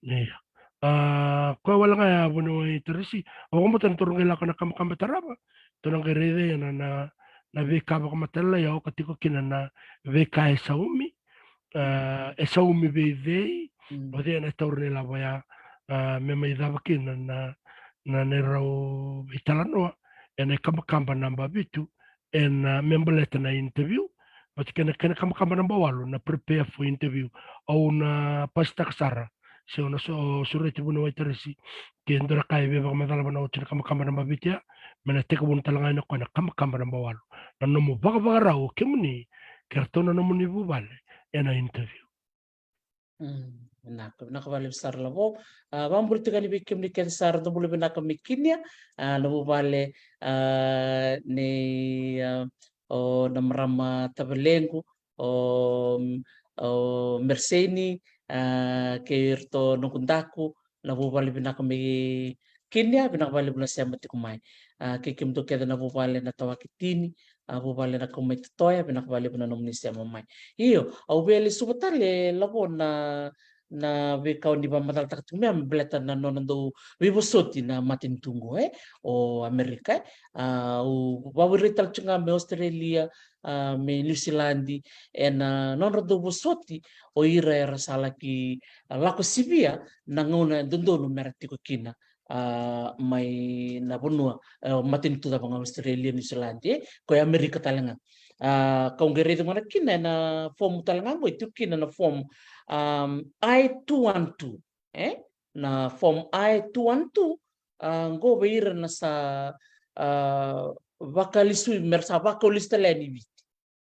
Ia. A, koya wale ga ya vuniwai Tarisi, au vakabauta ni tou na qai lako na kabakaba tarava, tou na qai raica na, na, na veika vakamatailalai e oka tiko kina na veika e saumi, a, e saumi vei cei, mm, o cei ena taura na ilavo ya, a, me mai cava kina na, na, na neirau veitalanoa ena ikabakaba naba vitu, ena, a, me baleta na interview, vata kei na kena kabakaba naba walu, na prepare for interview. Au na pasitaka sara, se au na so, sureti vuniwai Tarisi, ke dua na ka e veivakamacala vua na oti na kabakaba naba vitu ya, me na tekivuna tale ga yani o koya na kabakaba naba walu. Na nomu vakavakarau o kemuni kei ratou na nomuni vuvale ena interview. Mm, vinaka, vinaka vakalevu sara Lavo. A, vakabula tiko yani vei kemuni kece sara, dou bula vinaka mai Kinia, a, na vuvale, a, nei, a, o na marama tavalequ, o, o Merseni, a, kei iratou noqu daku, na vuvale vinaka mai, Kenya, vinaka vakalevu na sema tiko mai. A, kei kemudou kece na vuvale na Tawakitini, a, vuvale na Kaumaitatoya, vinaka vakalevu na nomuni sema mai. Io, au via lesuva tale, Lavo, na na veika o ni vakamacalataka tiko mai me baleta na nona dau veivosoti na matanitu qo, e, o Amerika, e. A, au vakavurai tale tiko ga me Australia, a, me New Zealand, ena nodra dau vosoti o ira era sa laki, a, lako sivia na gauna dodonu mera tiko kina, a, mai na vanua, e, matanitu cava ga, Australia, New Zealand, e, ko i Amerika tale ga. A, kau qai raica gona kina ena fomu tale ga qo, e tiko kina na fomu, um, I two one two, e? Na fomu I two one two, a, qo vei ira na sa, a, vakalisui, mera sa vakau lesu tale yani i Viti.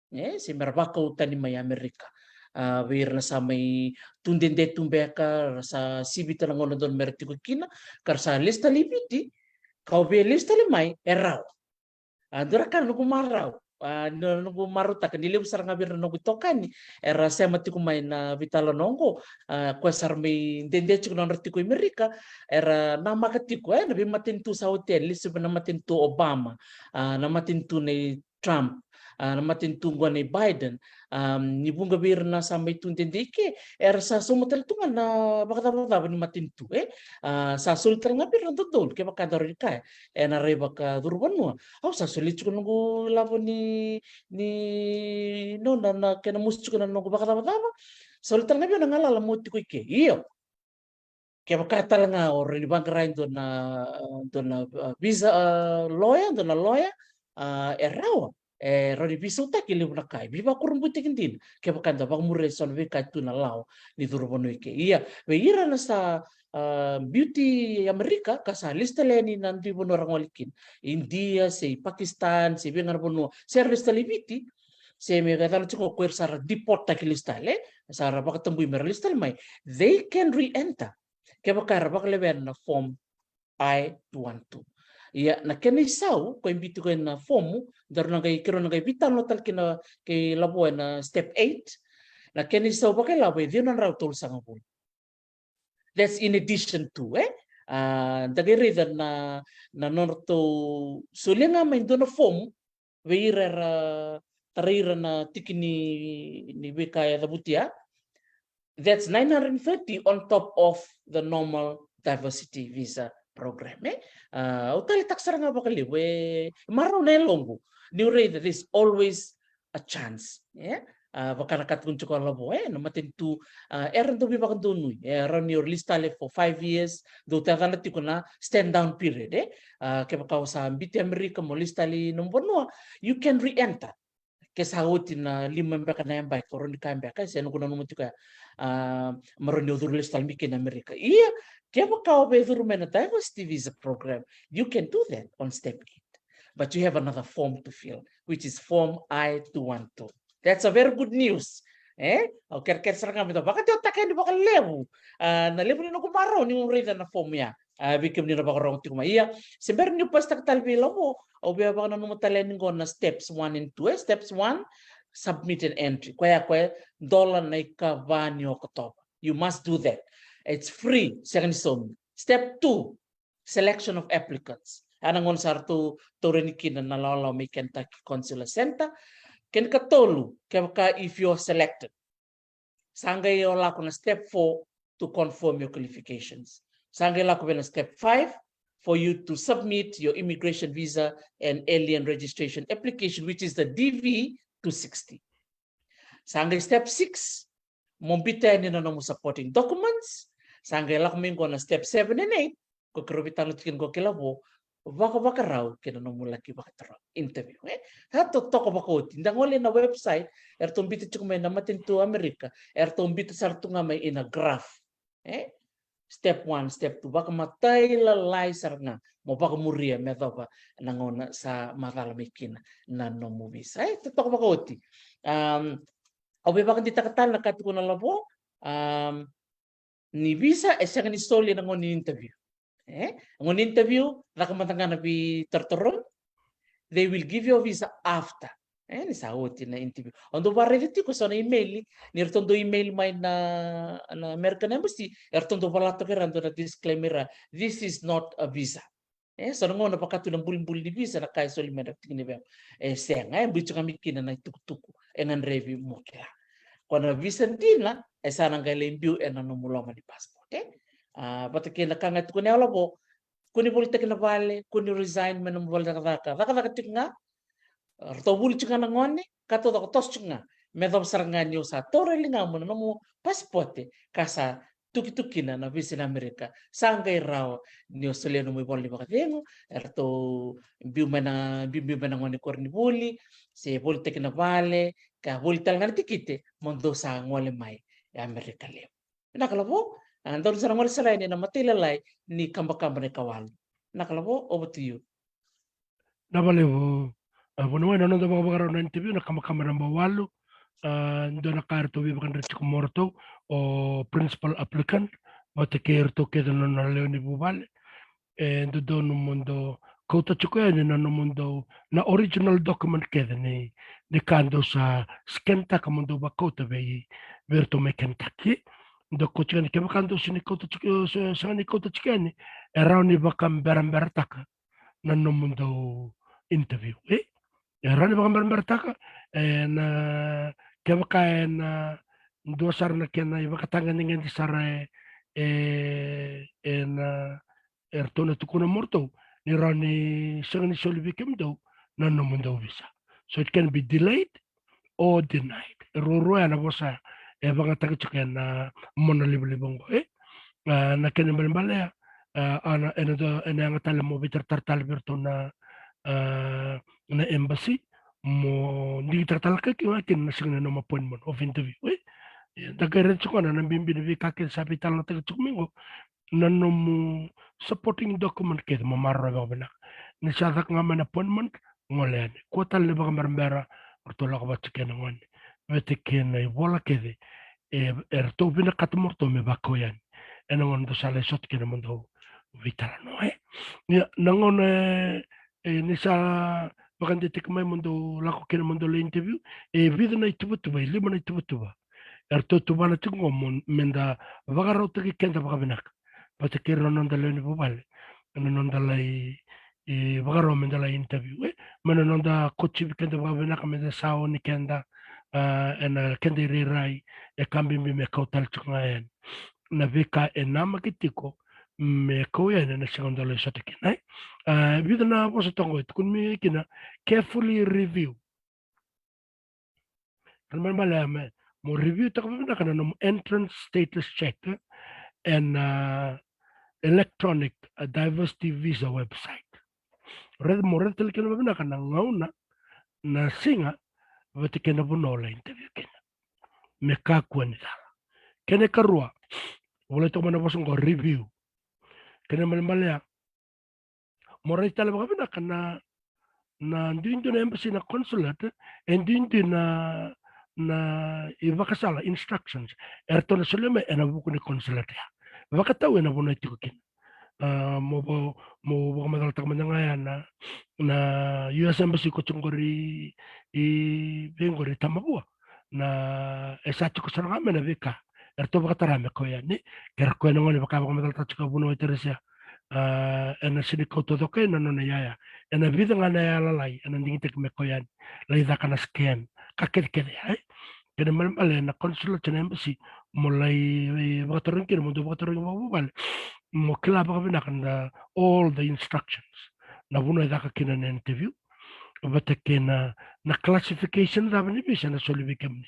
E, se mera vakau tani mai Amerika. A, vei ira na sa mai tudede tu beka, ra sa sivita na gauna dodonu mera tiko kina, ka ra sa lesu tale i Viti, ka o via lesu tale mai, e rawa. A, dua na ka noqu marau, a, no-, noqu marautaka ni levu sara ga vei ira na noqu itokani era sema tiko mai na veitalanoa qo, a, koya sara mai dede tiko na nodra tiko i Amerika, era namaka tiko, e, na veimatanitu sa oti yani, lesu vei na matanitu Obama, a, na matanitu nei Trump, a, na matanitu qo nei Biden, a, ni vuqa vei ira na sa mai tudede i ke, era sa sauma tale tu ga na vakacavacava ni matanitu, e? A, sa soli tale ga vei ira na dodonu, kevaka da rawa ni kaya, ena rai vakacuru vanua. Au sa soli tiko noqu lavo ni, ni, no, na, na kena mosi tiko na noqu vakacavacava. Soli tale ga vei au na galala mo tiko i ke. Io. Kevaka tale ga o rawa ni vaqara e dua na, dua na, a, visa, a, lawyer, dua na lawyer, a, e rawa. E rawa ni veisautaki e levu na ka, e veivakurabuitaki dina. Kevaka da vakamuria e so na veika e tu na lawa ni curu vanua i ke. Ia, vei ira na sa, a, biuti Amerika, ka sa lesu tale yani na dui vanua ra gole kina. India, se i Pakistan, se vei ga na vanua, se ra lesu tale i Viti, se me yacana tiko ko ira sa ra deporttaki lesu tale, e, sa ra vakatabui mera lesu tale mai. They can re-enter. Kevaka era vakalewena na form I two one two. Ia, na kena isau, ko e biuti koya na fomu, daru na qai, keirau na qai veitalanoa tale kina kei Lavo ena step eight. Na kena isau vakailavo e ciwa na drau tolusagavulu. That's in addition to, e? A, da qai raica na, na nodratou solia ga mai dua na fomu, vei ira era tarai ira na tiki ni, ni veika e cavutia. That's nine hundred and thirty on top of the normal diversity visa program, e? A, au taleitaka sara ga vakalevu, e marau na yaloqu niu raica there's always a chance, e? A, vaka na ka tukuni tiko o Lavo, e, na matanitu, a, era dau veivakadonui, e rawa ni o lesu tale for five years, dou tacana tiko na stand down period, e? A, kevaka o sa biuti Amerika mo lesu tale i nomu vanua, you can re-enter. Ke sa oti na lima beka na yabaki, ko rawa ni kaya beka, e, se noqu nanuma tiko ya, a, me rawa ni o curu lesu tale mai kina Amerika. Ia, kevaka o via curu mai na diversity visa program, you can do that on step eight. But you have another form to fill, which is form I two one two. That's a very good news. E? Au kerekere sara ga me da vakadewataka yani vakalevu, a, na levu ni noqu marau niu raica na fomu ya. A, vei kemuni na vakarorogo tiko mai. Ia, se bera niu pasitaka tale vei Lavo, au via vakananuma tale yani qo na steps one and two, e? Steps one, submit an entry. Koya, koya, dola na ikava ni Okotova. You must do that. It's free, sega ni saumi. Step two, selection of applicants. A, na gauna sa ratou taura yani kina na lawalawa mai Kentucky Consular Center. Kena ikatolu, kevaka if you're selected, sa qai o lako na step four to confirm your qualifications. Sa qai lako vei na step five for you to submit your immigration visa and alien registration application, which is the D V two sixty. Sa qai step six, mo biuta yani na nomu supporting documents. Sa qai lako mai qo na step seven and eight, ko keirau veitalanoa tiko kina qo kei Lavo, vakavakarau kei na nomu laki vakatarogi, interview, e? Sa totoka vakaoti. Da gole na website eratou biuta tiko mai na matanitu Amerika, eratou biuta sara tu ga mai ina graph, e? Step one, step two, vakamatailalai sara ga mo vakamuria me yacova na gauna sa macala mai kina na nomu visa, e? Totoka vakaoti. Um, au via vakadeitaka tale na ka tukuna o Lavo, um, ni visa e sega ni soli ena gauna ni interview. E? Gauna ni interview, caka mada ga na veitarotarogi. They will give you a visa after. E, ni sa oti na interview. Au dau vakaraica tiko so na email, ni ratou dau email mai na, na American Embassy, e ratou dau vola toka e ra dua na disclaimer, this is not a visa. E, so na gauna vaka tu na bulibuli ni visa na ka e soli mai na tiki ni veva. E sega, e biu tiko ga mai kina na itukutuku e gadrevi mo kila. Ko na visa dina, e sa na qai lai biu ena nomu loma ni passport, e. A, vata kei na ka ga e tukuni au lavo, ko ni volitaki na vale, ko ni resign mai nomu vale cakacaka, cakacaka tiko ga, ratou vuli tiko ga na gone, ka taucoko toso tiko ga. Me yacova sara ga ni o sa taura e ligamu na nomu pasipote, ka sa tukituki kina na visa ni Amerika. Sa qai rawa ni o solia nomu ivola ni vakacegu, e ratou biu mai na, biu, biu mai na gone koronivuli, se volitaki na vale, ka voli tale ga na tikite, mo dou sa gole mai e Amerika Levu. Vinaka lavo, a, dou sa na gole sara yani ena matailalai ni kabakaba na ikawalu. Vinaka lavo, over to you. Na valevu, a, vuniwai na noda vakavakarau na interview, na kabakaba naba walu, a, dua na ka eratou veivakadreti tiko mo ratou, o principal applicant, vata kei iratou kece na nona lewe ni vuvale. E dodonu mo dou kauta tiko yani na nomudou, na original document kece ni, ni ka dou sa scan taka mo dou vakauta vei, vei iratou mai Kentucky. Dou kauta tiko yani, kevaka dou sega ni kauta tiko, se, sega ni kauta tiko yani, e rawa ni vakaberaberataka na nomudou interview, e? E rawa ni vakaberaberataka, e, na, kevaka e na dua sara na kena ivakatagedegede sara, e, e, e na, e ratou na tukuna mo ratou ni rawa ni sega ni soli vei kemudou na nomudou visa. So it can be delayed or denied. E ruarua ya na vosa e vakayagataki tiko ena monalivaliva oqo, e? A, na kena ibalebale ya, a, a na, ena dua, ena yaga tale mo veitaratara tale vei iratou na, a, na embassy, mo digitaka tale ga kina na siga ni nomu appointment of interview, e? Da qai raica tiko na, na bibi ni veika kece sa veitalanoataki tiko mai oqo, na nomu supporting document kece mo maroroya vakavinaka. Ni sa caka ga mai na appointment, gole yani. Kua tale ni vakaberabera, ratou lako vata kei na gone. Vata kei na ivola kece e, e ratou vinakata mo ratou me vakau yani ena gauna dou sa lai sota kina mo dou veitalanoa, e? Ia, na gauna, e, e, ni sa vakadeitaki mai mo dou lako kina mo dou lai interview, e vica na ituvatuva, e lima na ituvatuva e ratou tuvana tiko oqo mo, me da vakarautaki keda vakavinaka vata kei ira na noda lewe ni vuvale ena noda lai, e, vakarau me da lai interview, e, me na noda kotivi keda vakavinaka me da sa oni keda, a, ena keda irairai, e ka bibi me kau tale tiko ga yani na veika e namaki tiko me kau yani ena siga dou lai sota kina, e? A, vica na vosa toka oqo e tukuni mai kina, carefully review. Kena ibalebale ya me, mo review taka vakavinaka na nomu entrance status check ena, a, electronic, a, diversity visa website. Raica, mo raica tale kina vakavinaka na gauna, na siga, vata kei na vanua o lai interview kina, me kakua ni cala. Kena ikarua, volai toka mai na vosa oqo, review. Kena ibalebale ya, mo raica tale vakavinaka na, na duidui na embassy, na consulate, e duidui na, na ivakasala, instructions e ratou na solia mai ena vuku ni consulate ya. Vakatau ena vanua e tiko kina. A, mo va, mo vakamacalataka mada ga ya na, na U S embassy ko tiko qori, i vei qori, Tamavua. Na, e sa tiko sara ga mai na veika e ratou vakatara me kau yani. Ke ra kau yani na gone, vaka vakamacalataka tiko vua na waitress ya, a, ena sega ni kau taucoko na nona iyaya. Ena vica ga na iyaya lalai ena digitaki me kau yani, lai caka na scan, ka kecekece ya, e? Kena ibalebale na consulate, na embassy, mo lai, e, vakatarogi kina, mo dou vakatarogi vakavuvale, mo kila vakavinaka na all the instructions, na vanua e caka kina na interview, vata kei na, na classification cava ni visa ena soli vei kemuni.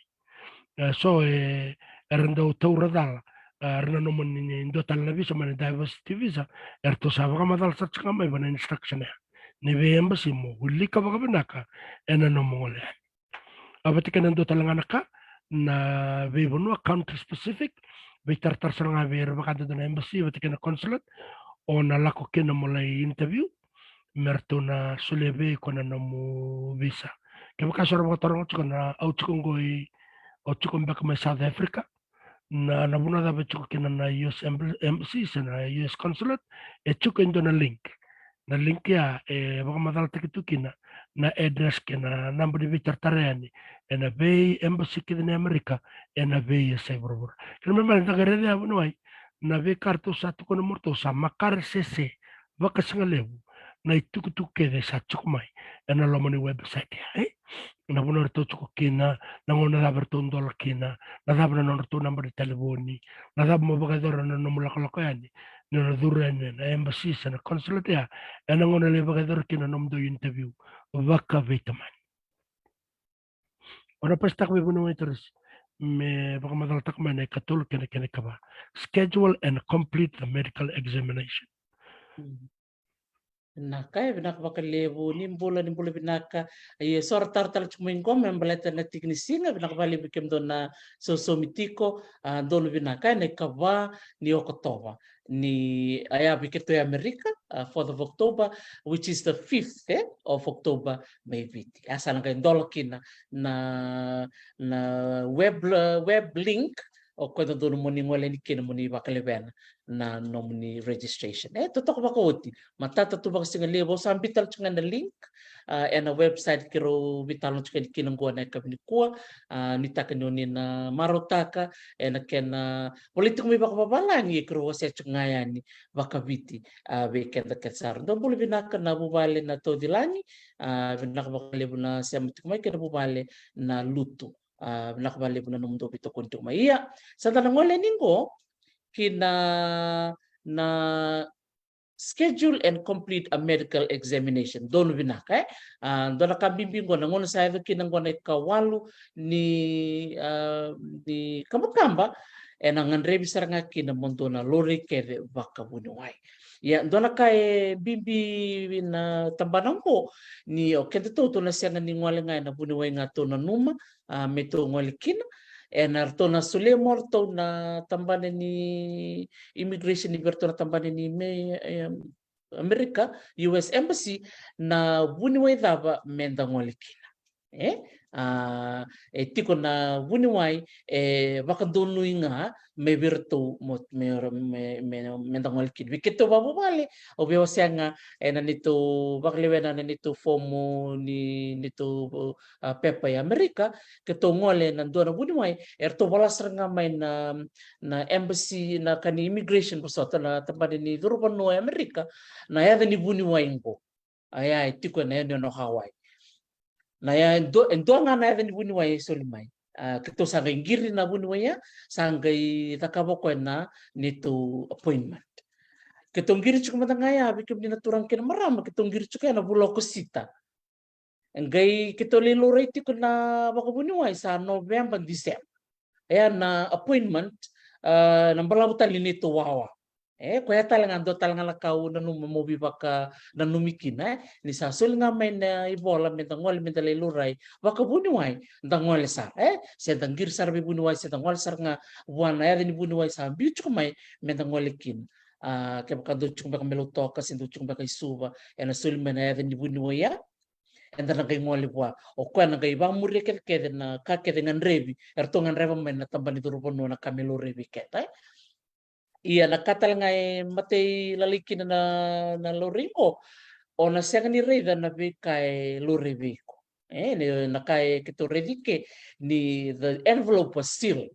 E, so, e, era dau taura cala, e, era nanuma ni, ni dua tale na visa mai na diversity visa, eratou sa vakamacala sara tiko ga mai vua na instruction ya ni vei embassy mo wilika vakavinaka ena nomu gole yani. A, vata kei na dua tale ga na ka, na veivanua, country specific, veitaratara sara ga vei ira vakadodonu na embassy vata kei na consulate o na lako kina mo lai interview, me ratou na solia vei iko na nomu visa. Kevaka so era vakataroga tiko na, au tiko qo i, au tiko beka mai South Africa, na, na vanua cava e tiko kina na U S embl-, embassy se na U S consulate, e tiko e dua na link. Na link ya e vakamacalataki tu kina na address kei na naba ni veitaratara yani ena vei embassy kece ni Amerika ena veiyasai vuravura. Kena ibalebale da qai raica ya vuniwai, na veika ratou sa tukuna mo ratou sa makare sese vakasigalevu na itukutuku kece sa tiko mai ena loma ni website ya, e? Na vanua ratou tiko kina, na gauna cava ratou dola kina, na cava na nodratou naba ni talevoni, na cava mo vakayacora na nomu lakolako yani, na nona curu yani na embassy se na consulate ya, ena gauna lai vakayacora kina na nomudou interview vakaveitamani. O na pasitaka vei vuniwai Teresi me vakamacalataka mai na ikatolu kei na kena ikava. Schedule and complete the medical examination. Mm. Vinaka, e vinaka vakalevu, ni bula, ni bula vinaka. Ia, so ra tara tale tiko mai qo me baleta na tiki ni siga, vinaka vakalevu vei kemudou na sausaumi tiko, a, donu vinaka, ena ikava ni Okotova. Ni, a, ya vei keitou e Amerika, a, fourth of October, which is the fifth, e, of October, mai Viti. A sa na qai dola kina na, na web, web link, o koya dodonu mo ni gole yani kina mo ni vakalewena na nomuni registration. E totoka vakaoti, matata tu vakasigalevu, au sa biuta tale tiko ga na link, a, ena website keirau veitalanoa tiko yani kina qo ena yakavi nikua, a, nuitaka ni o ni na marautaka, ena kena volai tiko mai vakavavalagi, keirau wasea tiko ga yani vakaviti, a, vei keda kece sara. Dou bula vinaka na vuvale na Taucilagi, a, vinaka vakalevu na sema tiko mai kei na vuvale na Lutu. A, vinaka vakalevu na nomudou veitokoni tiko mai. Ia, sa da na gole yani qo ki na, na schedule and complete a medical examination. Donu vinaka, e? A, dua na ka bibi qo, na gauna sa yaco kina qo na ikawalu ni, a, ni kabakaba, ena gadrevi sara ga kina mo dua na laurai kece vakavuniwai. Ia, dua na ka e bibi na tabana qo, ni o kedatou tou na sega ni gole ga ena vuniwai ga tou nanuma, a, me tou gole kina. Ena ratou na solia mo ratou na tabana ni immigration, ni vei ratou na tabana ni me, em, Amerika, U S Embassy, na vuniwai cava me da gole kina. E? A, e tiko na vuniwai e vakadonui ga me vei ratou mo, me, me, me, me da gole kina. Vei keitou vakavuvale, au via wasea ga ena neitou vakalewena na neitou fomu ni, neitou, a, pepa e Amerika, keitou gole ena dua na vuniwai, eratou vola sara ga mai na, na embassy, na ka ni immigration vosota, na tabana ni curu vanua e Amerika, na yaca ni vuniwai qo. A, ya e tiko ena yanuyanu o Hawaii. Na ya e dua, e dua ga na yaca ni vuniwai e soli mai. A, keitou sa qai qiri na vuniwai ya, sa qai cakava o koya na neitou appointment. Keitou qiri tiko mada ga ya, vei kemuni na turaga kei na marama, keitou qiri tiko ya na vula o Okosita. E qai keitou lai laurai tiko na vakavuniwai sa November, December. E ya na appointment, a, na balavu tale ni neitou wawa. E, koya tale ga dua tale ga na ka au nanuma mo veivakananumi kina, e. Ni sa soli ga mai na ivola me da gole me da lai laurai vakavuniwai, da gole sara, e. Se da qiri sara vei vuniwai, se da gole sara ga vua na yaca ni vuniwai sa biu tiko mai me da gole kina. A, kevaka dou tiko beka mai Lautoka, se dou tiko beka i Suva, ena soli mai na yaca ni vuniwai ya. Eda na qai gole vua. O koya na qai vakamuria kecekece na ka kece e gadrevi, eratou gadreva mai na tabana ni curu vanua na ka me laurai vei keda, e. Ia na ka tale ga e matei lalai kina na, na laurai qo, o na sega ni raica na veika e laurai vei iko. E, ni na ka e keitou raici ke ni the envelope was sealed.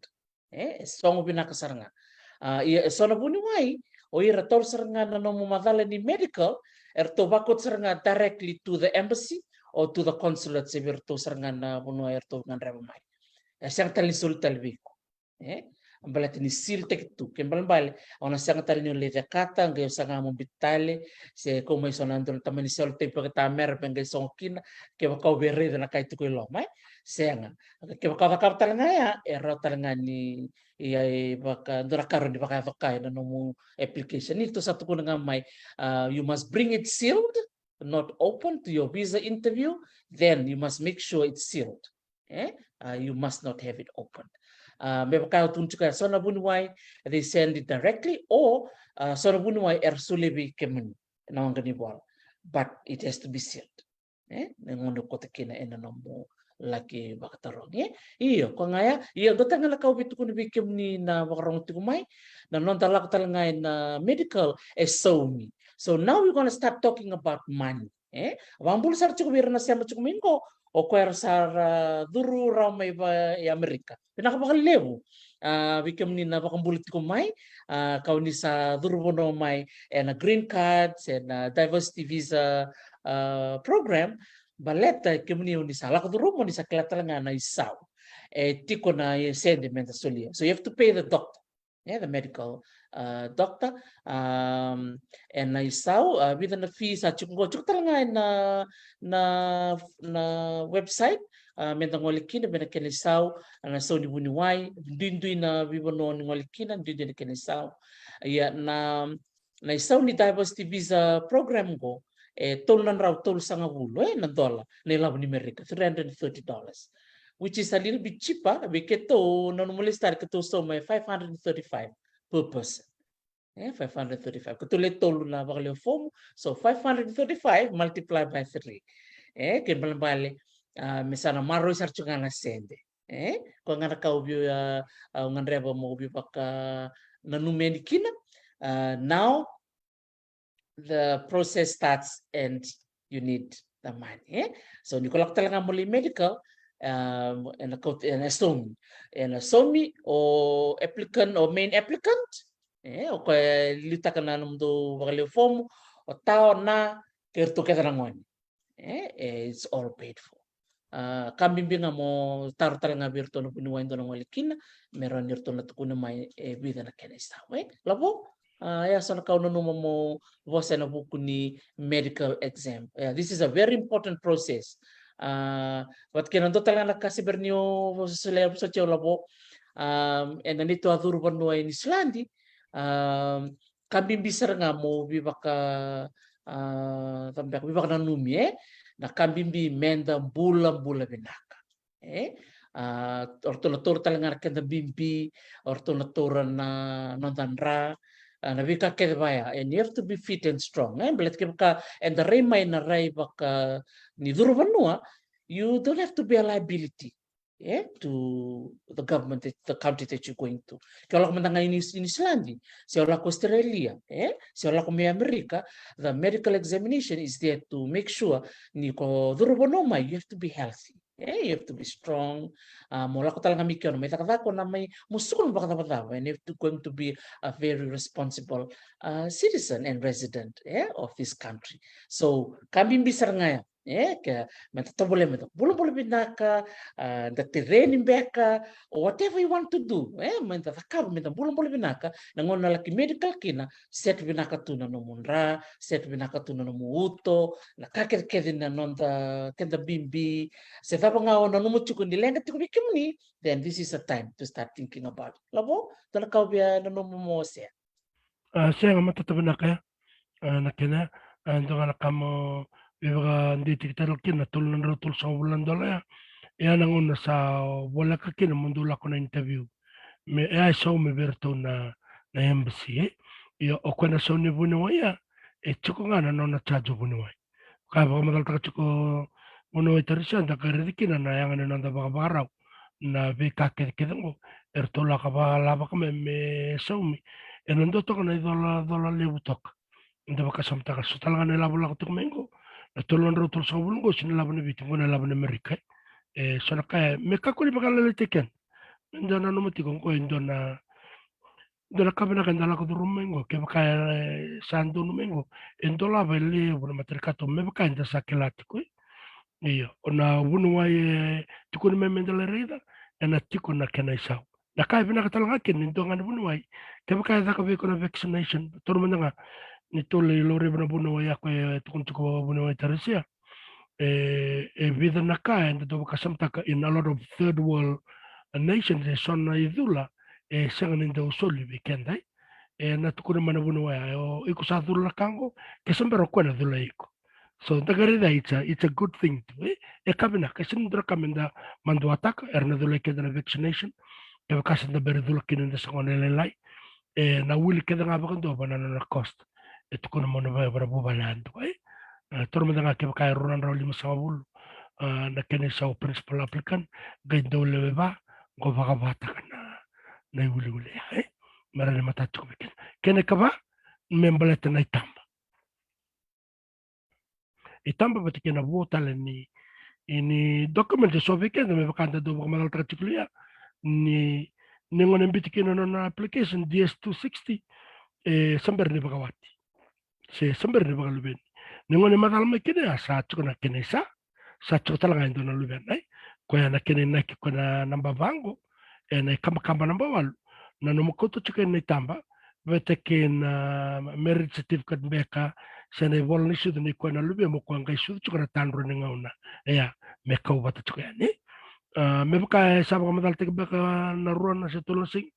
E, e sogo vinaka sara ga. A, ia e so na vuniwai, o ira taura sara ga na nomu macala ni medical, eratou vakauta sara ga directly to the embassy or to the consulate, se vei iratou sara ga na vanua eratou gadreva mai. E sega tale ni soli tale vei iko. E, baleta ni sealtaki tu, ke balebale, au na sega tale ni o lai cakata, qai au saga mo biuta tale, se kau mai so na dua na tamani sellotape vakaitamera me qai sogo kina, kevaka au via raica na ka e tiko i loma, e? Sega. Kevaka au cakava tale ga ya, e rawa tale ga ni, ia, e vaka, dua na ka rawa ni vakayaco kaya na nomu application. Ni tou sa tukuna ga mai, a, you must bring it sealed, not open to your visa interview, then you must make sure it's sealed. E? A, you must not have it open. A, me vaka au tukuna tiko ya, so na vuniwai, they send it directly, or, a, so na vuniwai era solia vei kemuni na waqa ni vola. But it has to be sealed. E? Me gauna o kauta kina ena nomu laki vakatarogi, e? Io, koya ga ya. Io, dua tale ga na ka au via tukuna vei kemuni na vakarorogo tiko mai, na noda lako tale ga ena medical e saumi. So now we're gonna start talking about money. E vakabula sara tiko vei ira na sema tiko mai qo, o koya era sa ra curu rawa mai va i Amerika. Vinaka vakalevu. A, vei kemuni na vakabula tiko mai, a, kau ni sa curu vanua mai ena green card, ena diversity visa, a, program, baleta kemuni o ni sa lako curu mo ni sa kila tale ga na isau e tiko na sede meda solia. So you have to pay the doctor, e, the medical, uh, doctor. Um, ena isau, a, vica na fee sa tiko qo, tiko tale ga ena, na, na website, a, meda gole kina vei na kena isau, na sau ni vuniwai, duidui na veivanua ni gole kina, duidui na kena isau. Ia na, na isau ni diversity visa program qo, e tolu na drau tolusagavulu, e, na dola, na ilavo ni Amerika, three hundred and thirty dollars, which is a little bit cheaper. Vei keitou, na nomu lesu tale keitou sauma e five hundred and thirty-five per person. E, five hundred thirty-five. Keitou le tolu na vakalewe fomu, so five hundred thirty-five multiply by three. E, kena ibalebale, a, me sa na maroroi sara tiko ga na sede. E, koya ga na ka au via, a, au gadreva mo via vakananumi kina. A, now the process starts and you need the money, e? So ni ko lako tale ga mo lai medical, um, ena kau, ena saumi, ena saumi o applicant, o main applicant, e, o koya e liutaka na nomudou vakalewe fomu, o ta, o na, kei iratou kece na gone. E, e, it's all paid for. A, ka bibi ga mo taro tale ga vei iratou na vuniwai dou na gole kina, me rawa ni ratou na tukuna mai e vica na kena isau, e? Lavo, a, e a so na ka au nanuma mo vosa ena vuku ni medical exam. E, this is a very important process. A, vata kei na dua tale ga na ka se bera ni o vosa solia, vosa tiko, Lavo. A, ena neitou a curu vanua e Niusiladi, a, ka bibi sara ga mo veivaka, a, cava beka, veivakananumi, e? Na ka bibi meda bulabula vinaka. E? A, o ratou na taura tale ga na keda bibi, o ratou na taura na noda dra, a, na veika kece vaya, and you have to be fit and strong, e? Baleta kevaka eda rai mai na rai vaka ni curu vanua, you don't have to be a liability, e, to the government, the, the country that you're going to. Ke o lako mada ga i Niu-, i Niusiladi, se o lako Australia, e, se o lako mai Amerika, the medical examination is there to make sure ni ko curu vanua mai, you have to be healthy. E, you have to be strong. A, mo lako tale ga mai ke o na mai cakacaka, o na mai mo suka na vakacavacava, and you have to, going to be a very responsible, uh, citizen and resident, e, of this country. So ka bibi sara ga ya, e, ke meda tovolea meda bulabula vinaka, a, da tereni beka, or whatever you want to do, e, meda cakava, meda bulabula vinaka. Na gauna na laki medical kina, set vinaka tu na nomu dra, set vinaka tu na nomu uto, na ka kecekece na noda, keda bibi, se cava ga o nanuma tiko ni leqa tiko vei kemuni, then this is a time to start thinking about it. Lavo, dua na ka o via nanuma mo share? A, sega, matata vinaka ya. A, na kena, a, dua ga na ka mo veivakadeitaki tale kina na tolu na drau tolusagavulu na dola ya. E a na gauna sa voleka kina mo dou lako na interview. Me, e a e saumi vei iratou na, na embassy, e. Ia o koya na sau ni vuniwai ya, e tiko ga na nona charge o vuniwai. Ka vakamacalataka tiko vuniwai Tarisia, da qai raica kina na yaga ni noda vakavakarau, na veika kecekece qo eratou lako vakalavaka me, me saumi. Ena dua toka na icolacola levu toka. Da vakasamataka so tale ga na ilavo lako tiko mai qo, na tolu na drau tolusagavulu qo, sega ni lavo ni Viti, qo na lavo ni Amerika, e. E so na ka ya me kakua ni vakalailaitaki kina. Me da nanuma tiko qo e dua na, dua na ka vinaka eda lako curuma mai qo, kevaka e sa donu mai qo, e dolava e levu na matanikatuba me vaka eda sa kila tiko, e. Io, o na vuniwai e tukuni mai meda lai raica, ena tiko na kena isau. Na ka e vinaka tale ga kina ni dua ga na vuniwai, kevaka e caka vei iko na vaccination, taura mada ga, ni tou lai laurai vei na vuniwai ya ko e tukuna tiko vuniwai Tarisia. E, e vica na ka eda dau vakasamataka in a lot of third world nations, e so na icula e sega ni dau soli vei keda, e. E na tukuna mai na vuniwai ya, o iko sa cula na ka qo, ke se bera o koya na cula iko. So da qai raica, it's a, it's a good thing too, e. E ka vinaka, e sega ni dua na ka meda maduataka, era na culai keda na vaccination, kevaka se da bera cula kina eda se gone lailai. E na wili kece ga vakadua va na nona cost. E tukuna mo na vei vara vuvale yadua, e. E, taura mada ga kevaka e rua na drau limasagavulu, a, na kena isau principal applicant, qai dau lewe va, qo vakavakataka na, na iwiliwili ya, e. Me rawa ni matata tiko vei keda. Kena ikava, me baleta na itaba. itaba vata kei na vo tale ni, ni document e so vei keda me vaka da dau vakamacalataka tiko ya. Ni, ni gauna e biuti kina na nona application D S two sixty, e sa bera ni vakawati se sa bera ni vakaluveni. Ni gauna e macala mai kina ya sa tiko na kena isa, sa tiko tale ga e dua na luvena, e. Koya na kena inaki, koya na naba va qo, ena ikabakaba naba walu, na nomu kauta tiko yani na itaba vata kei na marriage certificate beka, se na ivola ni sucu nei koya na luvemu o koya qai sucu tiko na tadrua ni gauna. Ia, me kau vata tiko yani. A, me vaka e sa vakamacalataki beka na rua na se tolu na siga,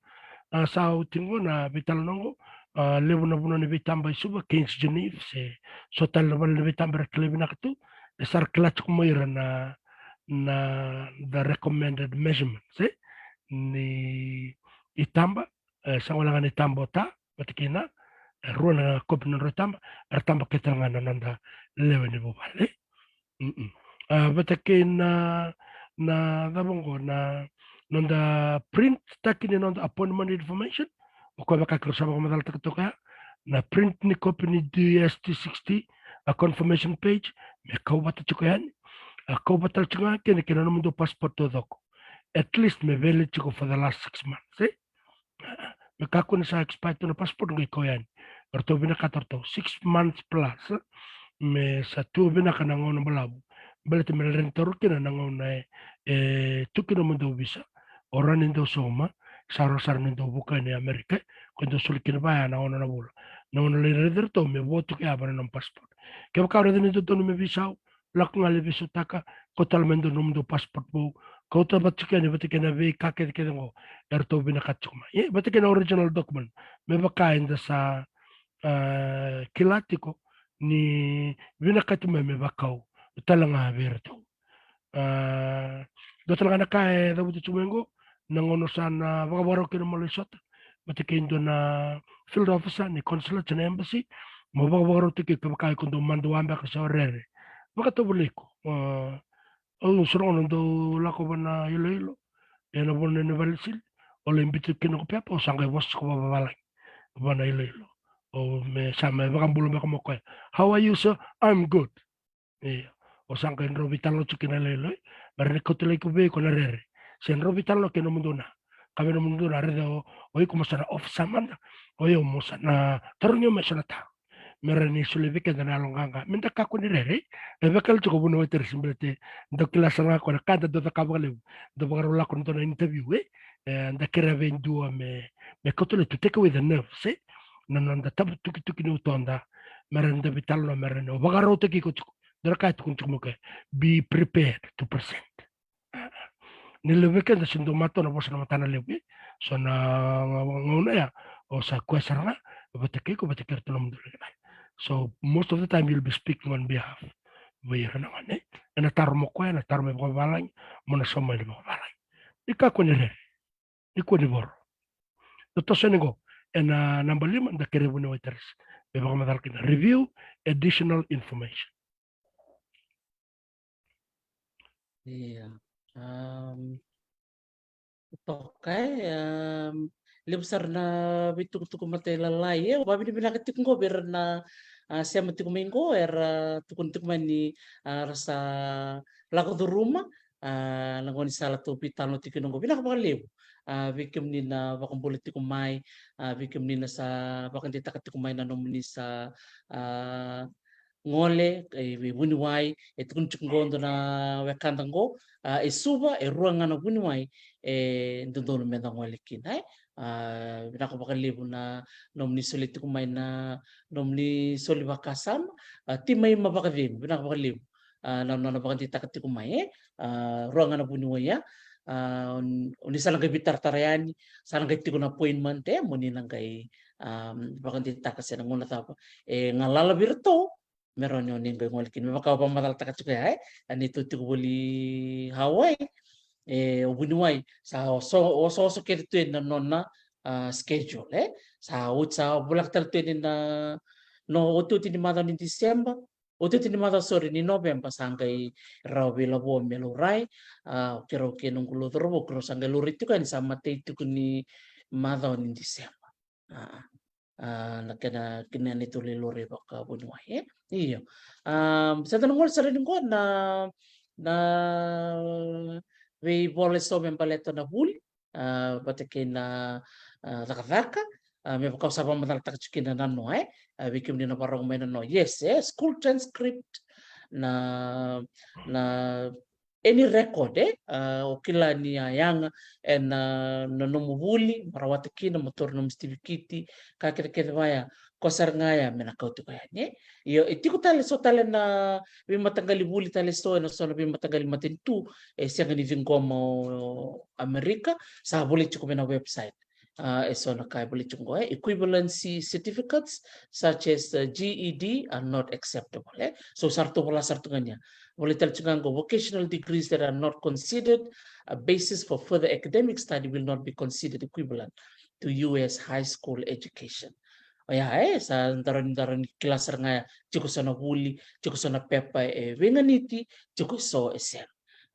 a, sa oti qo na veitalanoa qo, a, levu na vanua ni veitaba i Suva, Cairns, Geneva, se so tale na vanua ni veitaba era kilai vinaka tu, e sa ra kila tiko mai ira na, na the recommended measurements, e, ni itaba, e, sa gole ga na itaba o ta, vata kei na, e, rua na kopi ni nodrau itaba, era taba kece ga na noda lewe ni vuvale. Mm-mm. A, vata kei na, na cava qo, na noda print taki ni noda appointment information, o koya vaka keirau sa vakamacalataka toka ya, na print ni kopi ni D S two sixty, a confirmation page, me kau vata tiko yani, a kau vata tale tiko ga kei na, kei na nomudou passport taucoko. At least me valid tiko for the last six months, e? Me kakua ni sa expire tu na passport qai kau yani. Eratou vinakata ratou six months plus, e? Me sa tu vinaka na gauna balavu. Baleta me rawa ni taura kina na gauna e, e tu kina nomudou visa. O rawa ni dou sauma, sa rawa sara ni dou vuka yani Amerika, ko dou soli kina vaya na ono na vula. Na ono lai raici ratou me vo tiko ya va na nomu passport. Kevaka o raica ni dodonu me veisau, lako ga lai veisautaka, kauta tale mai e dua na nomudou passport vou, kauta vata tiko yani vata kei na veika kecekece qo eratou vinakata tiko mai. E, vata kei na original document, me vaka eda sa, a, kila tiko ni vinakati mai me vakau tale ga vei iratou. A, dua tale ga na ka e cavuti tiko mai qo, na gauna sa na vakavakarau kina mo lai sota vata kei dua na field officer ni consulate se na embassy, mo vakavakarautaki iko kevaka iko dau madua beka se o rere. Vakatovolei iko. A, au sa na gauna dau lako va na iloilo ena vanua ni valesili, au lai biuta kina noqu pepa, au sa qai vosa tiko vakavalagi va na iloilo. O me sa me vakabula beka mo koya. "How are you, sir?" "I'm good." Io. O sa qai drau veitalanoa tiko kei na iloilo, e. Me rawa ni kauta laivi vei iko na rere. Se drau veitalanoa kei nomudou na, kaya vei nomudou na, raica o, o iko mo sa na officer mada, o yau mo sa na tarogi au mai so na taro. Me rawa ni solia vei keda na yaloqaqa me da kakua ni rere, e. E vaka tale tiko vuniwai Teresi, baleta dau kila sara ga o koya na ka da dau cakava vakalevu. Da vakarau lako na dua na interview, e. E, da kerea vei dua me, me kauta laivi, to take away the nerves, e. Na noda tabu tukituki ni utoda, me rawa ni da veitalanoa, me rawa ni vakarautaki iko tiko. Dua na ka e tukuni tiko mai o koya, be prepared to present. Ni levu vei keda se dau matau na vosa na matana levu, e. So na gauna ya, o sa koya sara ga vata kei iko, vata kei iratou na nomudou lewe ni vale. So most of the time you'll be speaking on behalf vei ira na gone. Ena taro mo koya, ena taro mai vakavalagi, mo na sauma mai vakavalagi. Ni kakua ni rere, ni kua ni voro. Da toso yani qo ena naba lima, da kerea vuniwai Teresi me vakamacala kina, review additional information. Ia. Am, toka, e, am, levu sara na veitukutuku matailalai, e, au vakavinavinaka tiko qo vei ira na, a, sema tiko mai qo, era tukuna tiko mai ni, a, ra sa lako curuma, a, na gaunisala tou veitalanoa tiko kina qo. Vinaka vakalevu, a, vei kemuni na vakabula tiko mai, a, vei kemuni na sa vakadeitaka tiko mai na nomuni sa, a, gole, e, vei vuniwai, e tukuni tiko qo dua na wekada qo, a, e Suva, e rua ga na vuniwai e dodonu me da gole kina, e. A, vinaka vakalevu na nomuni solia tiko mai na nomuni soli vakasama, a, Timaima Vakacegu, vinaka vakalevu. A, na, na, na vakadeitaka tiko mai, e. A, rua ga na vuniwai ya. A, o ni, o ni sa na qai veitaratara yani, sa na qai tiko na appointment, e, mo ni na qai, a, vakadeitaka se na gauna cava e galala vei iratou, me rawa ni o ni qai gole kina. Me vaka au vakamacalataka tiko ya, e, a, ni tou tiko voli Hawaii, e, o vuniwai sa oso, oso, oso kece tu ena nona, a, schedule, e. Sa oti, sa voleka tale tu ena, no, otioti ni macawa ni December, otioti ni macawa, sorry, ni November, sa qai rawa vei Lavo me laurai, a, keirau kei noqu lo cauravou, keirau sa qai laurai tiko yani sa matai tiko ni macawa ni December. A, A, na kena kina ni tuli lori vakavuniwai, e? Io. A, sa da na gole sara ni qo na, na veivola eso me baleta na vuli, a, vata kei na, a, cakacaka, a, me vaka au sa vakamacalataka tiko kina na noa, e? A, vei kemuni na vakarau mai na noa. Yes, e, school transcript, na, na any record, e? A, o kila ni a yaga ena, a, na nomu vuli, mo rawata kina, mo taura nomu sitivikiti, ka kece kece vaya, ko sara ga ya me na kauti koya, ne? Io, e tiko tale so tale na veimataqali vuli tale so, ena so na veimataqali matanitu, e sega ni ciqoma o Amerika, sa volai tiko mai na website. A, e so na ka e volai tiko qo, e, equivalency certificates such as, uh, G E D are not acceptable, e. So sa ratou vola sara tu ga ni ya. Volai tale tiko ga qo, vocational degrees that are not considered a basis for further academic study will not be considered equivalent to U S high school education. Oya, e, sa da rawa ni, da rawa ni kila sara ga ya, tiko so na vuli, tiko so na pepa e veiganiti, tiko so e sega.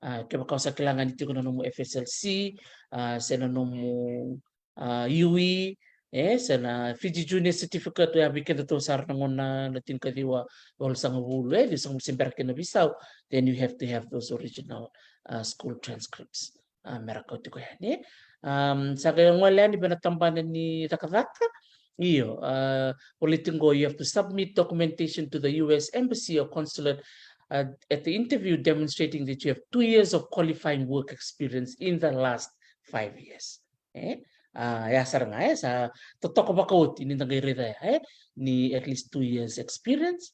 A, kevaka o sa kila ga ni tiko na nomu F S L C, a, se na nomu, a, U E, e, se na Fiji Junior Certificate, oya vei kedatou sara na gauna na tinikaciwa walusagavulu, e, ciwasagavulu se bera kina veisau, then you have to have those original, a, school transcripts. A, me ra kauti koya yani. Am, sa qai gole yani vei na tabana ni cakacaka. Io, a, volai tiko qo, you have to submit documentation to the U S embassy or consulate, uh, at the interview demonstrating that you have two years of qualifying work experience in the last five years. E? A, ya sara ga, e, sa totoka vakaoti ni da qai raica ya, e? Ni at least two years experience.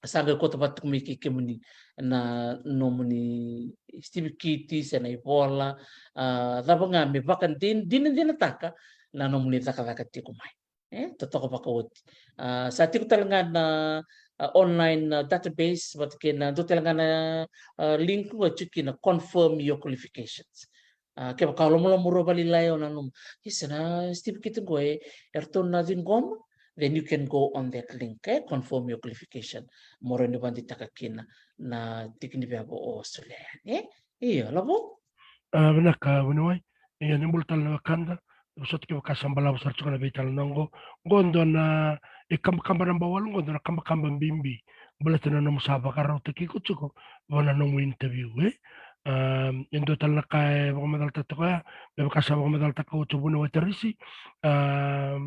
Sa qai kauta vata tiko mai kei kemuni na nomuni sitivikiti se na ivola, a, cava ga me vakadin-, dinadinataka na nomuni cakacaka tiko mai. E, totoka vakaoti. A, sa tiko tale ga na, a, online, a, database, vata kei na dua tale ga na, a, link qo e tiko kina, confirm your qualifications. A, kevaka o lomalomarua vakalailai, o nanuma, isa, na sitivikiti qo e, eratou na ciqoma, then you can go on that link, e, confirm your qualification. Mo rawa ni vakadeitaka kina na tiki ni veva o solia yani, e? Io, Lavo? A, vinaka vuniwai. Ia, ni bula tale na wekada. Vosota kevaka sa balavu sara tiko na veitalanoa qo. Qo dua na ikabakaba naba walu, qo dua na kabakaba bibi baleta na nomu sa vakarautaki iko tiko vua na nomu interview, e? A, e dua tale na ka e vakamacalataka tiko ya, me vaka sa vakamacalataka oti o vuniwai Tarisi, a,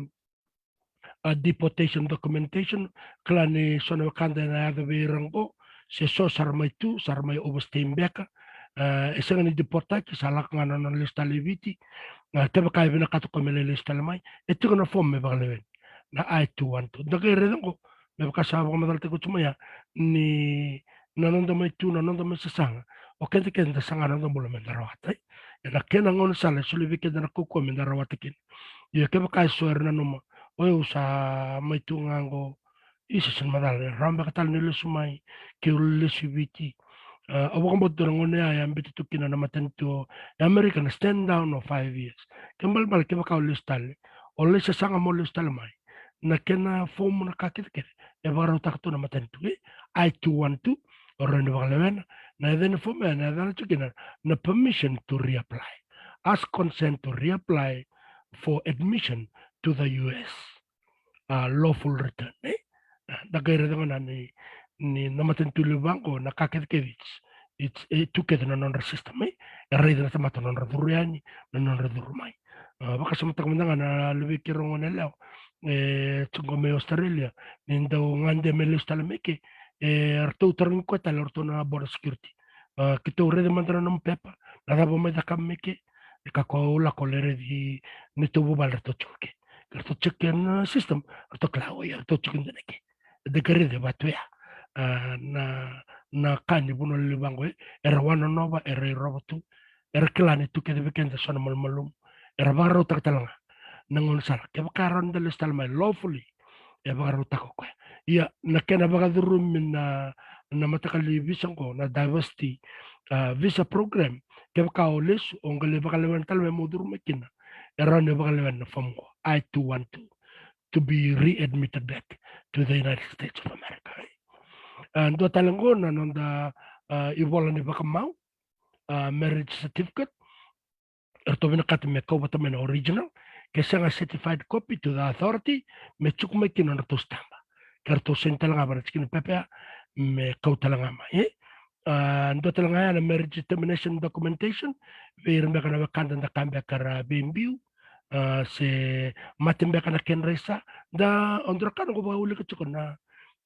a, deportation documentation, kila ni so na wekada ena yaco vei ira qo, se so sa ra mai tu, sa ra mai overstay beka, a, e sega ni deportaki, sa lako ga na nona lesu tale i Viti, a, kevaka e vinakata o koya me lai lesu tale mai, e tiko na form me vakalewena, na I two one two. Da qai raica qo, me vaka sa vakamacalataki oti mai ya, ni na noda mai tu, na noda mai sasaga, o keda kece da saga na noda bula me da rawata, e. Ena kena gaunisala e soli vei keda na kaukauwa me da rawata kina. Ia kevaka e so era nanuma, o yau sa mai tu ga qo, isa, sega ni macala, e rawa beka tale niu lesu mai, keu lesu i Viti. A, au vakabauta dua na gauna ya, e a biuta tu kina na matanitu e Amerika na stand down of five years. Kena ibalebale kevaka o lesu tale, o lai sasaga mo lesu tale mai, na kena fomu, na ka kecekece e vakarautaka tu na matanitu, e, I two one two, o rawa ni vakalewena. Na yaca ni fomu ya, na yacana tu kina na permission to reapply. Ask consent to reapply for admission to the U S, a, lawful return, e? A, da qai raica gona ni, ni na matanitu levu vaqo, na ka kecekece, it's, it's, e tu kece na nodra system, e? E raica na tamata nodra curu yani, na nodra curu mai. A, vakasamataka mada ga na luvei keirau gone yalewa, e, tiko mai Australia, ni dau gade me lesu tale mai ke, e, ratou tarogi koya tale o ratou na border security. A, keitou raica mada na nomu pepa, na cava mai cakava mai ke, e, ka ko au lako lai raici neitou vuvale ratou tiko ke. Ratou check na system, ratou kila, o ya, ratou tiko dina ke. Da qai raica vatu ya. A, na, na ka ni vanua lelevu vaqo, e, era wanonova, era irova tu, era kila ni tu kece vei keda so na malumalumu, era vakarautaka tale ga na gaunisala. Kevaka e rawa ni da lesu tale mai lawfully, e vakarautaka o koya. Ia, na kena vakacurumi na, na mataqali visa qo, na diversity, a, visa program, kevaka o lesu, o qai lai vakalewena tale mai mo curu mai kina, e rawa ni vakalewena na form qo, I two one two, to be readmitted back to the United States of America. A, dua tale qo na noda, a, ivola ni vakamau, a, marriage certificate, eratou vinakata me kau vata mai na original, Ke sega, certified copy to the authority, me cuku mai kina nodratou sitaba. Ke ratou saini tale ga vaka na tikina pepa ya, me kau tale ga mai, e? A, dua tale ga ya na marriage termination documentation, vei ira beka na wekada da ka beka ra veibiu, a, se mate beka na kedra isa, da, o dua na ka noqu vakaulika tiko na,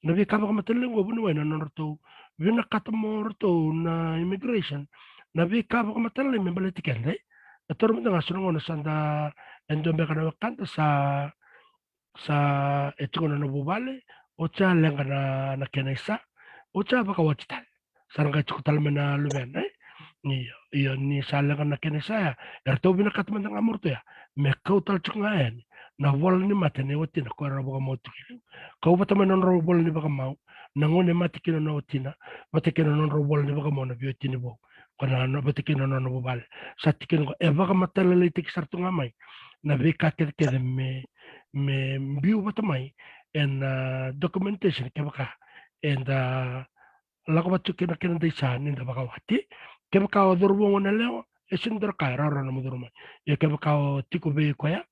na veika vakamatailalai oqo vuniwai na nodratou vinakata mo ratou na immigration, na veika vakamatailalai me baleti keda, e? E toro mada ga so na gauna sa da, e dua beka na wekada sa, sa e tiko na nona vuvale, oti ya leqa na, na kena isa, oti ya vakawati tale. Sa ra qai tiko tale mai na luvena, e? Io, io, ni sa leqa na kena isa ya, eratou vinakata mada ga mo ratou ya me kau tale tiko ga yani na vola ni mate nei watina, ko era vakamau tiko i liu. Kau vata mai na nodrau vola ni vakamau na gauna e mate kina na watina, vata kei na nodrau vola ni vakamau na veiwatini vou, ko na, na vata kei na nona vuvale. Sa tikina oqo, e vakamatalalaitaki sara tu ga mai na veika kecekece me, me biu vata mai ena, a, documentation kevaka eda lako vata tu kina keda isa ni da vakawati. Kevaka o cauravou, goneyalewa, e sega ni dua na ka e rawarawa na nomu curu mai. Ia kevaka o tiko vei koya,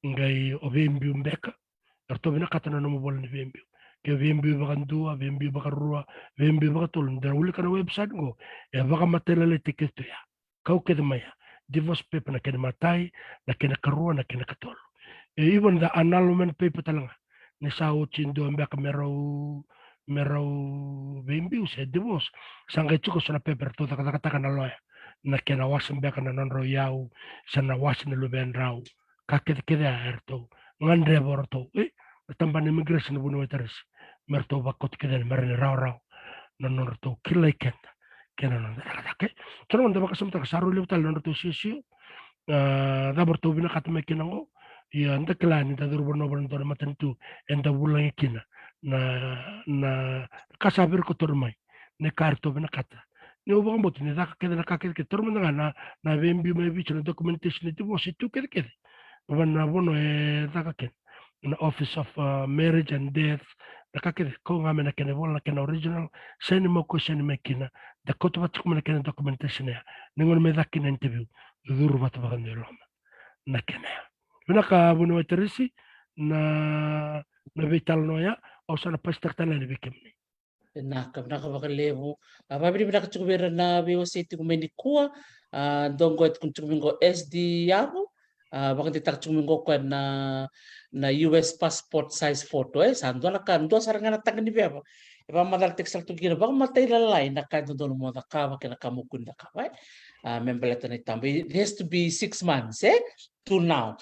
qai o veibiu beka, eratou vinakata na nomu vola ni veibiu. Ke veibiu vakadua, veibiu vakarua, veibiu vakatolu, ni da wilika na website oqo, e vakamatalalaitaki tu ya. Kau kece mai ya, divorce paper na kena imatai, na kena ikarua, na kena ikatolu. E, even the annulment paper tale ga, ni sa oti dua beka me rau, me rau veibiu se divorce, sa qai tiko so na paper eratou cakacakataka na loya, na kena wase beka na nodrau iyau, se na wase na luvedrau. Ka kecekece ya eratou gadreva o ratou, e, na tabana immigration, vuniwai Tarisi, me ratou vakoti kece yani me ra ni rawarawa na nodratou kilai keda kei na noda cakacaka. So na gauna da vakasamataka sa rui levu tale na nodratou siosio, a, cava ratou vinakata mai kina oqo. Ia da kila ni da curu vanua, vanua, dua na matanitu eda vulagi kina na, na ka sa virikotori mai, na ka eratou vinakata. Ni au vakabauta ni caka kece na ka kecekece, taura mada ga na, na veibiu mai Viti, na documentation ni divorce, e tu kecekece vei na vanua e caka kina na Office of, uh, Marriage and Death, na ka kece, kau ga mai na kena ivola, na kena original, saini mai o koya, saini mai kina, da kauta vata tiko mai na kena documentation ya. Ni gauna me caka kina na interview, curu vata vakadua i loma na kena ya. Vinaka vuniwai Tarisi na, na veitalanoa ya, au sa na pasitaka tale yani vei kemuni. Vinaka, vinaka vakalevu. A, vakavinavinaka tiko vei ira na veiwasei tiko mai nikua. A, dua qo e tukuna tiko mai qo S D Yavu. A, vakadeitaka tiko mai qo o koya na, na U S passport size photo, e. Sa dua na ka, dua sara ga na taqa ni veva e vakamacalataki sara tu kina vakamatailalai na ka e dodonu mo cakava kei na ka mo kua ni cakava, e. A, me baleta na itaba. It has to be six months, e, to now.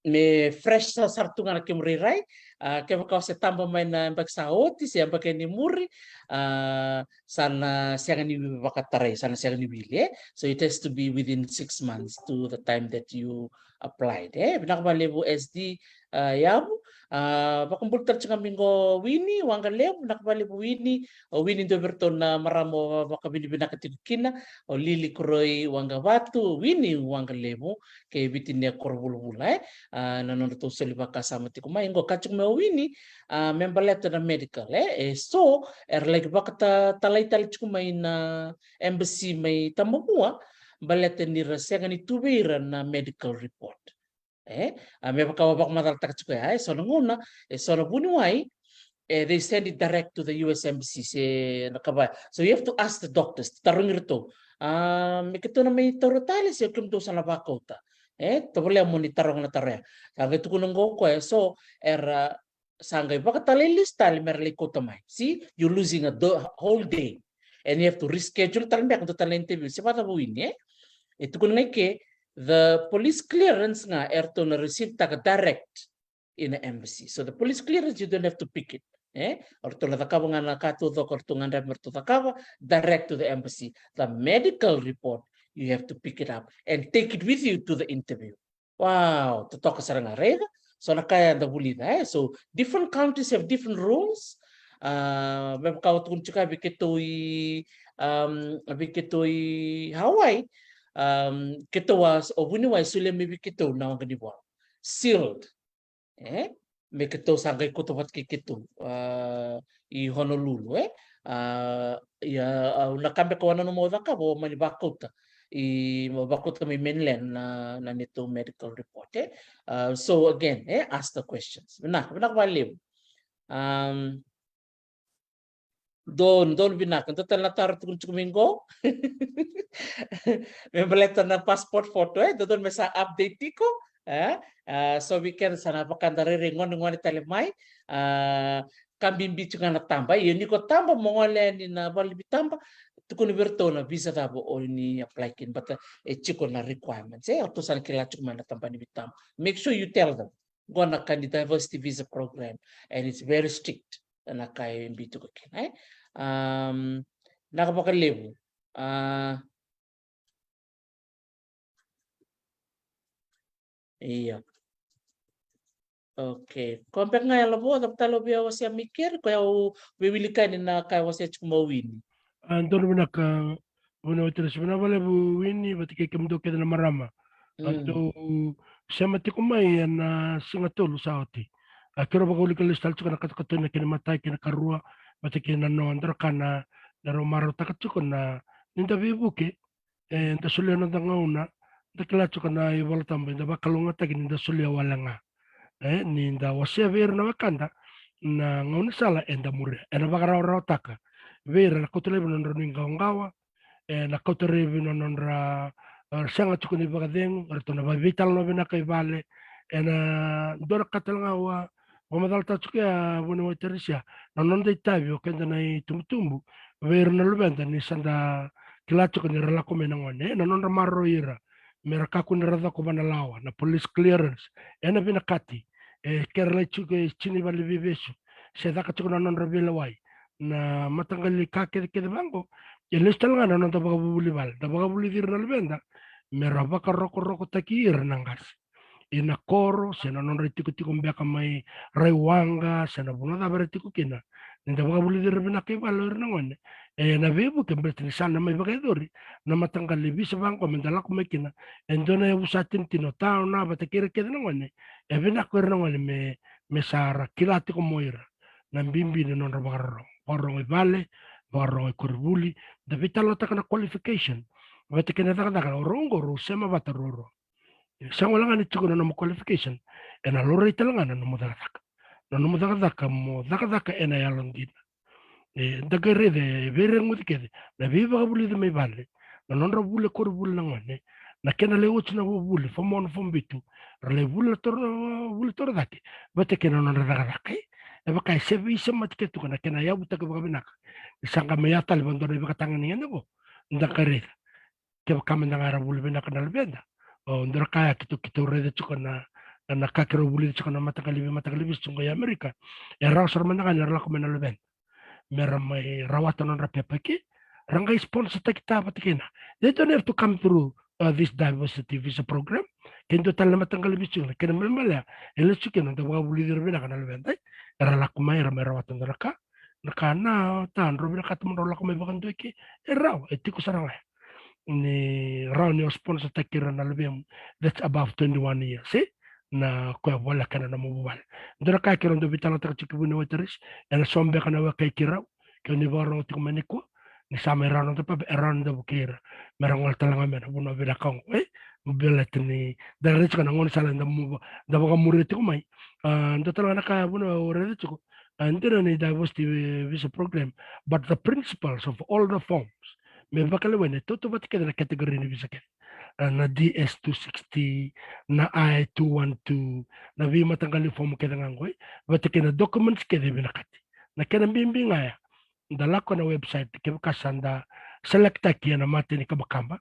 Me fresh sa sara tu ga na kemu rairai. A, kevaka o se taba mai na yabaki sa oti se yabaki ni muri, a, sa na sega ni vakatarai, sa na sega ni wili, e. So it has to be within six months to the time that you applied, e. Vinaka vakalevu S D, a, Yavu. A, vakabula tale tiko ga mai qo Wini Waqalevu, vinaka vakalevu Wini. O Wini dua vei iratou na marama au vakavinavinaka tiko kina, o Lili Koroi Waqavatu, Wini Waqalevu, kei Viti Nia Korovulavula, e. A, na nodratou soli vakasama tiko mai. Qo ka tiko mai o Wini, a, me baleta na medical, e. E so era laki vakatalai tale tiko mai na embassy mai Tamavua, baleta ni ra sega ni tu vei ira na medical report. E, a, me vaka au vakamacalataka tiko ya, e so na gauna, e so na vuniwai, e, they send it direct to the U S embassy, se na ka vaya. So you have to ask the doctors, tarogi iratou. A, me keitou na mai taura tale se kemudou sa na vakauta? E, tovolea mo ni taroga na taro ya. Sa qai tukuna qo o koya, e so era sa qai vakatalai list tale me ra lai kauta mai. See, you're losing a do-, whole day. And you have to reschedule tale beka dua tale na interview. Se vakacava Wini, e? E tukuna ga i ke, the police clearance ga eratou na receive taka direct ina embassy. So the police clearance, you don't have to pick it. E? Eratou na cakava ga na ka taucoko eratou gadreva me ratou cakava, direct to the embassy. The medical report, you have to pick it up and take it with you to the interview. Wow, totoka sara ga, raica. So na ka ya da vulica, e. So different countries have different rules. A, me vaka au tukuna tiko ya vei keitou i, um, vei keitou i Hawaii. Um, keitou a, o vuniwai solia mai vei keitou na waqa ni vola. Sealed. E? Me keitou sa qai kauta vata kei keitou, a, i Honolulu, e? A, ia, au na ka beka au nanuma au cakava, au mani vakauta i vakauta mai mainland na, na neitou medical report, e. Uh, so again, e, ask the questions. Vinaka, vinaka vakalevu. Um, dou, dou vinaka, dou tale na taro tukuni tiko mai qo. Me baleta na passport photo, e, dou, dou me sa update tiko, e? Uh, so weekend sa na vaka da rairai gone, gone tale mai. Uh, ka bibi tiko ga na taba. Io, ni ko taba mo gole yani na valeniveitaba, tukuni vei iratou na visa cava o ni apply kina, but, uh, e tiko na requirements, e, o ratou sa na kila tiko mai na tabana ni veitaba. Make sure you tell them. Qo na ka ni diversity visa program, and it's very strict. Na ka e bibi tiko kina, e? Um, vinaka vakalevu. Uh, Io. Okay. Ko beka ga yalo vo, cava tale o via wasea mai keri, ko yau veiwilika ni na ka e wasea tiko mai o Wini. A, donu vinaka, vuna wetira si vuna vakalevu Wini, vata kei kemudou kece na marama. A, mm, dou sema tiko mai ena siga tolu sa oti. A, keirau vakaulika lesu tale tiko na katokatoni na kena imatai kei na ikarua, vata kei na noa, dou raica na, na rau marautaka tiko na, ni da veivuke, e, da solia noda gauna, da kila tiko na iVolatabu, da vakalougatataki ni da solia wale ga. E, ni da wasea vei ira na wekada na gaunisala eda muria. Ena vakarawarawataka vei ira na kauta laivi na nodra nuiqawaqawa, e, na kauta laivi na nodra, e, sega tiko ni vakacegu, eratou na veitalanoa vinaka i vale. Ena dua na ka tale ga au a vakamacalataka tiko ya, vuna wai Teresia, na noda itavi o keda na itubutubu vei ira na luveda ni sa da kila tiko ni ra lako mai na gone, e, na nodra maroroi ira me ra kakua ni ra coko va na lawa, na police clearance, ena vinakati, e, ke ra lai tiko e tini vale ni veivesu, se caka tiko na nodra veilewai, na mataqali ka kecekece vaqo. E lesu tale ga na noda vakavuvuli vale, da vakavulici ira na luveda me ra vakarokorokotaki ira na qase ina koro, se na nodra itikotiko beka mai Raiwaqa, se na vanua cava era tiko kina. Ni da vakavulici ira vinaka i vale o ira na gone, ena veivuke baleta ni sa na mai vakayacori na mataqali visa vaqo me da lako mai kina. E dua na yavusa tinotino, taona, vata kei ira kece na gone, e vinaka o ira na gone me, me sa ra kila tiko mai o ira na bibi ni nodra vakarorogo, vakarorogo i vale, vakarorogo i koronivuli, da veitalanoataka na qualification vata kei na cakacaka. O rau oqo rau sema vata ruarua. E sega wale ga ni tiko na nomu qualification, ena laurai tale ga na nomu cakacaka. Na nomu cakacaka mo cakacaka ena yalodina. E, da qai raica e veireguci kece na veivakavulici mai vale, na nodra vuli e koronivuli na gone, na kena lai oti na vuli, form one, form two, ra lai vuli na toro, vuli torocake, vata kei na nodra cakacaka. E, e vaka e se veisemati kece tu ga na kena yavutaki vakavinaka. Ni sa qai mai ya tale vakadua na ivakatagane ni gone qo, da qai raica. Kevaka meda qai ra vuli vinaka na luveda. O, dua na ka ya keitou, keitou raica tiko na, na ka keirau vulica tiko na mataqali vei, mataqali vei tiko i Amerika. E rawa sara mada ga ni ra lako mai na luveda me ra mai rawata nodra pepa ki, ra qai sponsor-taki vata kina. They don't have to come through, uh, this diversity visa program. Ke dua tale na mataqali vei tiko, kena ibalebale, e lesu kina da vakavulici ira vinaka na luveda, e, era lako mai, era mai rawata dua na ka, na ka na, ta, drau vinakata mo drau lako mai vakadua ki, e rawa, e tiko sara ga ya. Ni rawa ni o sponsor-taki ira na luvemu that's above twenty-one years, e? Na koya voleka na nomu vuvale. Dua na ka keirau dau veitalanoataka tiko, vuna wai Teresia, ena so beka na wekai keirau, ke o ni vakarorogo tiko mai nikua, ni sa mai rawa na noda pepa, e rawa ni da vukei ira me ra gole tale ga mai na vanua vinaka oqo, e? Baleta ni da raica tiko na gaunisala da mu-, da vakamuria tiko mai. A, dua tale ga na ka, vuna, au raica tiko, a, dina ni diversity visa program, but the principles of all the forms me vakalewe na tautauvata kece na category ni visa kece. A, na D S two sixty, na I two one two, na veimataqali form kece ga qo, e, vata kei na documents kece e vinakati. Na kena bibi ga ya, da lako na website, kevaka sa da select-taki ena mata ni kabakaba,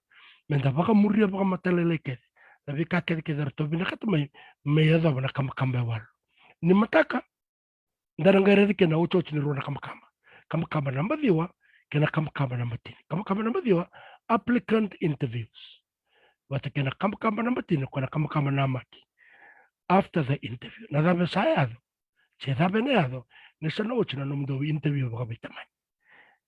me da vakamuria vakamatailalai kece na veika kecekece eratou vinakata mai, me yacova na kabakaba e walu. Ni mataka, da na qai raica kina na otioti ni rua na kabakaba. Kabakaba naba ciwa kei na kabakaba naba tini. Kabakaba naba ciwa, applicant interviews. Vata kei na kabakaba naba tini, ko na kabakaba namaki, after the interview. Na cava sa yaco, se cava ena yaco ni sa na oti na nomudou interview vakaveitamani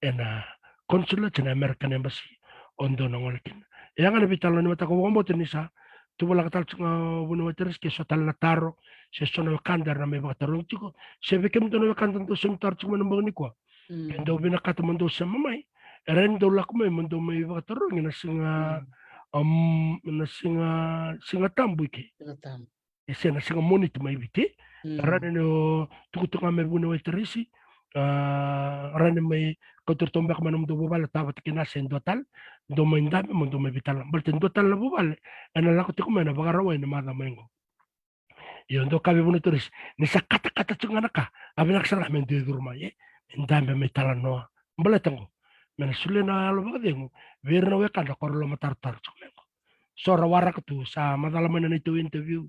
ena consulate, na American Embassy o dou na gole kina. E yaga na veitalanoa ni mataka. Au vakabauta ni sa tuvalaka tale tiko ga, vuna wai Teresia, ke so tale na taro, se so na wekada era na mai vakatarogi tiko, se vei kemudou na wekada dou semi taro tiko mai na bogi nikua. Mm. Ke dou vinakata mo dou sema mai, e rawa ni dou lako mai mo dou mai vakatarogi ena siga, mm, Am, na siga, Siga Tabu i ke. Siga Tabu. E se na siga Moniti mai Viti. Mm. Rani ni o tukutuku ga me vuniwai Tarisi. A, rani mai kauta ratou beka mai nomudou vuvale, tavata kina se dua tale. Dou mai dabe mo dou mai veitalanoa. Baleta dua tale na vuvale ena lako tiko mai na Vakarauwai na macawa mai qo. Io, dou kaya vei vuniwai Tarisi, ni sa katakata tiko ga na ka, a vinaka sara ga me dou curu mai, e? Me dabe, me talanoa. Baleta qo, me na solia na yalo vakacegu vei ira na wekada ko ra lomatarotaro tiko mai qo. So ra waraka tu, sa macala mai na neitou interview,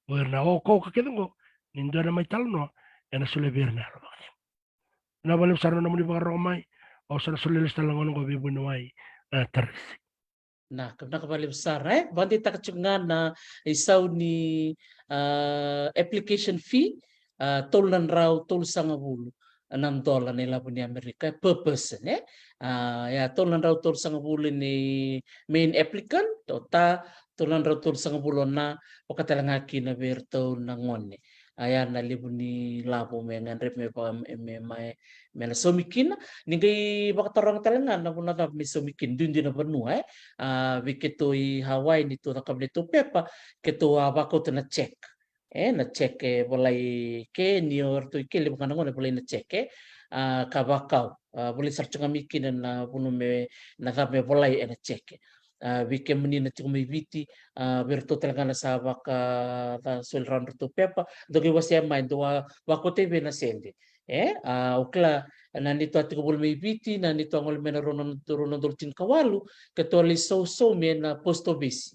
o ira na okaoka kece qo, ni dua na mai talanoa, ena solia vei ira na yalo vakacegu. Vinaka vakalevu sara na nomuni vakarorogo mai. Au sa na solia lesu tale na gauna qo vei vuniwai, e, Tarisi. Vinaka, vinaka vakalevu sara, e? Vakadeitaka tiko ga na isau ni, a, application fee, a, tolu na drau tolusagavulu na dola na ilavo ni Amerika, e, per person, e? A, ia, tolu na drau tolusagavulu ni main applicant, o ta, tolu na drau tolusagavulu na vaka tale ga kina vei iratou na gone. A, ia na levu ni lavo me gadrevi me va-, me, me, me na saumi kina. Ni qai vakataroga tale ga na vanua cava me saumi kina, duidui na vanua, e? A, vei keitou i Hawaii, ni tou cakava neitou pepa, keitou a vakauta na check. E, na check e volai ke, ni o ratou i ke, levu ga na gone e volai na check, e? A, ka vakau, a, volai sara tu ga mai kina na vanua me, na cava me volai ena check. A, vei kemuni na tiko mai Viti, a, vei iratou tale ga na sa vaka, sa soli rawa na ratou pepa, dou qai wasea mai, dou a vakauta i vei na sede. E, a, au kila na neitou a tiko voli mai Viti, na neitou a gole mai na rua na, rua na udolu tinikawalu, keitou a lai sau, saumi ena post office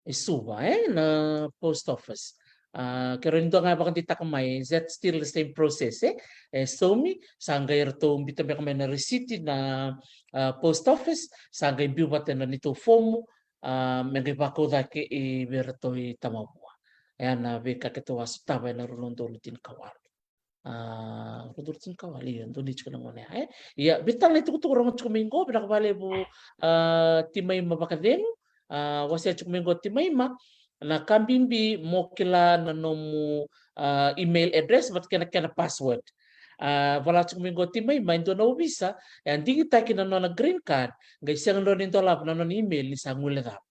i Suva, e, na post office. A, keirau ni dua ga e vakadeitaka mai, is that still the same process, e? E saumi, sa qai ratou biuta beka mai na risiti na, a, post office, sa qai biu vata na neitou fomu, a, me qai vakau cake i vei iratou i Tamavua. E, a, na veika keitou a sotava ena rua na udolu tinikawalu. A, rua na udolu tinikawalu, io, donu tiko na gauna ya, e? Ia, vei tale na itukutuku rogo tiko mai qo, vinaka vakalevu, a, Timaima Vakacegu, a, wasea tiko mai qo Timaima, na ka bibi mo kila na nomu, a, email address vata kei na kena password. A, vola tiko mai qo Timaima, e dua na ovisa e a digitaki na nona green card, qai sega ni rawa ni dolava na nona email ni sa guilecava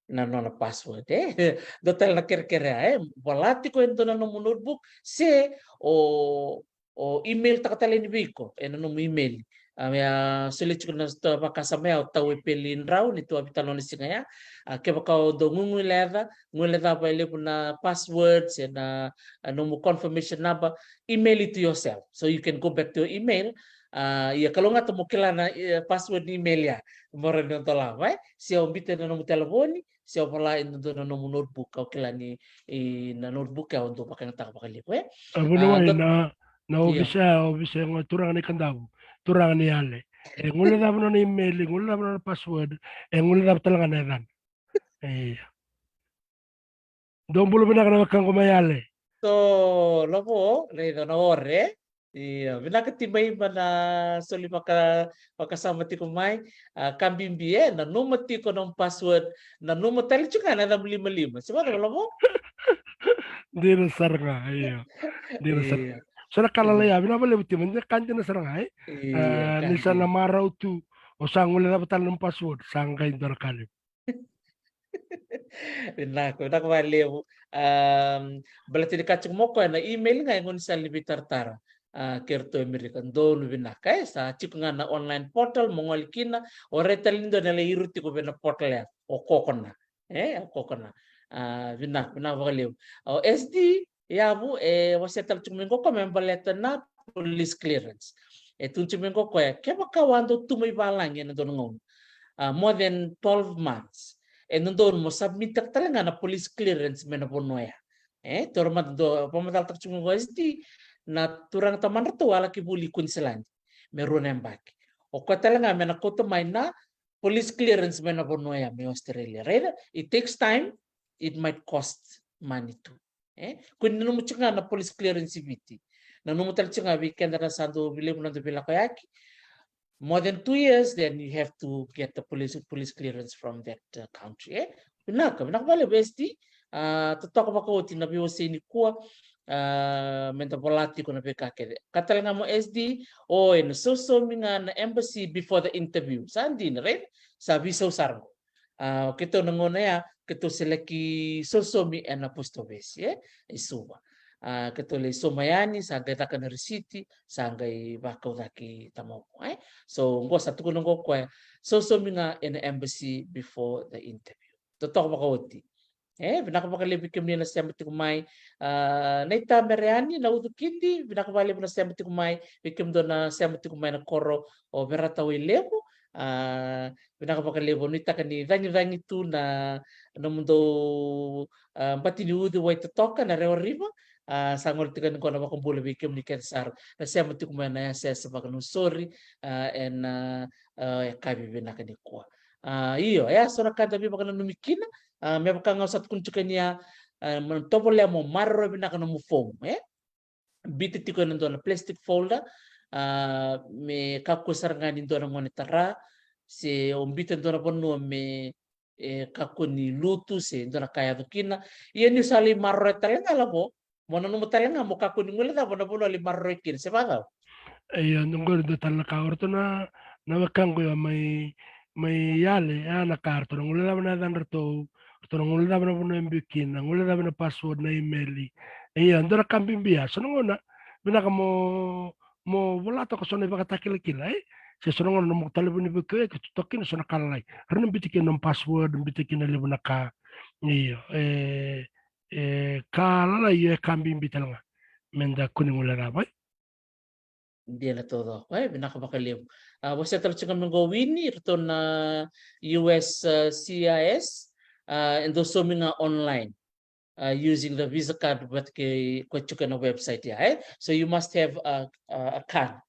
na nona password, e? Dua tale na kerekere, e? Vola tiko e dua na nomu notebook, se o, o email taka tale yani vei iko ena nomu email. A, me a solia tiko na sota vakasama ya o Tau Epeli Drau, ni tou a veitalanoa na siga ya. A, kevaka o dau guileca, guilecava e levu na password se na, a, nomu confirmation number, email it to yourself. So you can go back to your email. A, ia kalougata mo kila na, e, password ni email ya mo rawa ni o dolava, e? Se o biuta ena nomu talevoni, se o vola e dua na nomu notebook, au kila ni, e, na notebook ya o dau vakayagataka vakalevu, e? A, vuniwai, a, na, na, io, ovisa, ovisa qo, turaga ni Kadavu, turaga ni Yale. E guilecava nona email, e guilecava nona password, e guilecava tale ga na yacana. Io. Dou bula vinaka na wekaqu mai Yale. So, Lovo, raica na ore. Io, vinaka Timaima na soli vaka, vakasama tiko mai. A, ka bibi, e, nanuma tiko nomu password, nanuma tale tiko ga na yacamu limalima. Se vacava, Lovo? Dina sara ga, io. Dina sara. Io. So na ka lalai, a, vinaka vakalevu Tima, dina, ka dina sara ga, e? Io, a, ka dina. Ni sa na marau tu, o sa guilecava tale nomu password, sa qai dua na ka levu. Vinaka, vinaka vakalevu. Am, baleta ni kaya tiko mai o koya na email ga e gaunisala ni veitaratara. A, kei ratou e Amerika, donu vinaka, e, sa tiko ga na online portal, mo gole kina, o rai tale ni dua na lai iro tiko vei na portal ya, o kokona. E, o kokona. A, vinaka, vinaka vakalevu. O S D, Yavu, e wasea tale tiko mai qo o koya me baleta na police clearance. E tukuna tiko mai qo o koya, kevaka o a dau tu mai valagi ena dua na gauna, a, more than twelve months, e dodonu mo submit-taka tale ga na police clearance mai na vanua ya. E, taura mada, dua, vakamacalataka tiko mai qo o S D, na turaga tamadratou a laki vuli i Queensland me rua na yabaki. O koya tale ga me na kauta mai na police clearance mai na vanua ya, mai Australia. Raica, it takes time, it might cost money too. E? Kua ni nanuma tiko ga na police clearance i Viti. Nanuma tale tiko ga vei keda na sa dau veilevu na noda veilakoyaki. More than two years, then you have to get the police, police clearance from that, uh, country, e? Vinaka, vinaka vakalevu S D. A, totoka vakaoti na veiwasei nikua. A, meda vola tiko na veika kece. Ka tale ga mo S D, o ena sausaumi ga na embassy before the interview. Sa dina, right? Sa veisau sara qo. A, o keitou na gauna ya, keitou se laki sosomi ena post office, e, i Suva. A, keitou lai sauma yani, sa qai caka na risiti, sa qai vakau cake i Tamauvu, e. So, qo sa tukuna qo o koya, sosomi ga ena embassy before the interview. Totoka vakaoti. E, vinaka vakalevu vei kemuni na sema tiko mai. A, Naita Mereani, na Ucu Kidi, vinaka vakalevu na sema tiko mai, vei kemudou na sema tiko mai na koro o Verata Wailevu. A, vinaka vakalevu, nuitaka ni cagicagi tu na nomudou, a, bati ni uci wai totoka na Rewa River. A, sa gole tiko yani qo na vakabula vei kemuni kece sara na sema tiko mai na yasayasa vakaNausori, a, ena, a, yakavi vinaka nikua. A, io, e a so na ka da veivakananumi kina, a, me vaka ga au sa tukuna tiko yani ya, a, mo tovolea mo maroroya vinaka nomu fomu, e? Biuta tiko ena dua na plastic folder, a, me kakua sara ga ni dua na gone tara, se o biuta dua na vanua me, e, kakua ni lutu se dua na ka yaco kina. Ia niu sa lai maroroya tale ga, Lavo, mo nanuma tale ga mo kakua ni guilecava na vanua lai maroroi kina, se vakacava? Io, qori dua tale na ka, o ratou na, na wekaqu ya mai, mai Yale, ya na ka, ratou na guilecava na yacadratou, ratou na guilecava na vanua e biu kina, guilecava na password, na email. Io, dua na ka bibi ya, so na gauna, vinaka mo, mo vola toka so na ivakatakilakila, e? Se so na gauna nomu talevoni vei koya, ke tu toka kina so na ka lalai. Rawa ni biuta kina nomu password, biuta kina levu na ka. Io, e, e ka lalai, io, e ka bibi tale ga. Me da kua ni guilecava, e? Dina taucoko, e, vinaka vakalevu. A, vosa tale tiko ga mai qo o Wini, iratou na U S, a, C I S, a, e dau saumi ga online, a, using the Visa card, but ke, koya tiko ena website ya, e? So you must have a, a, a card,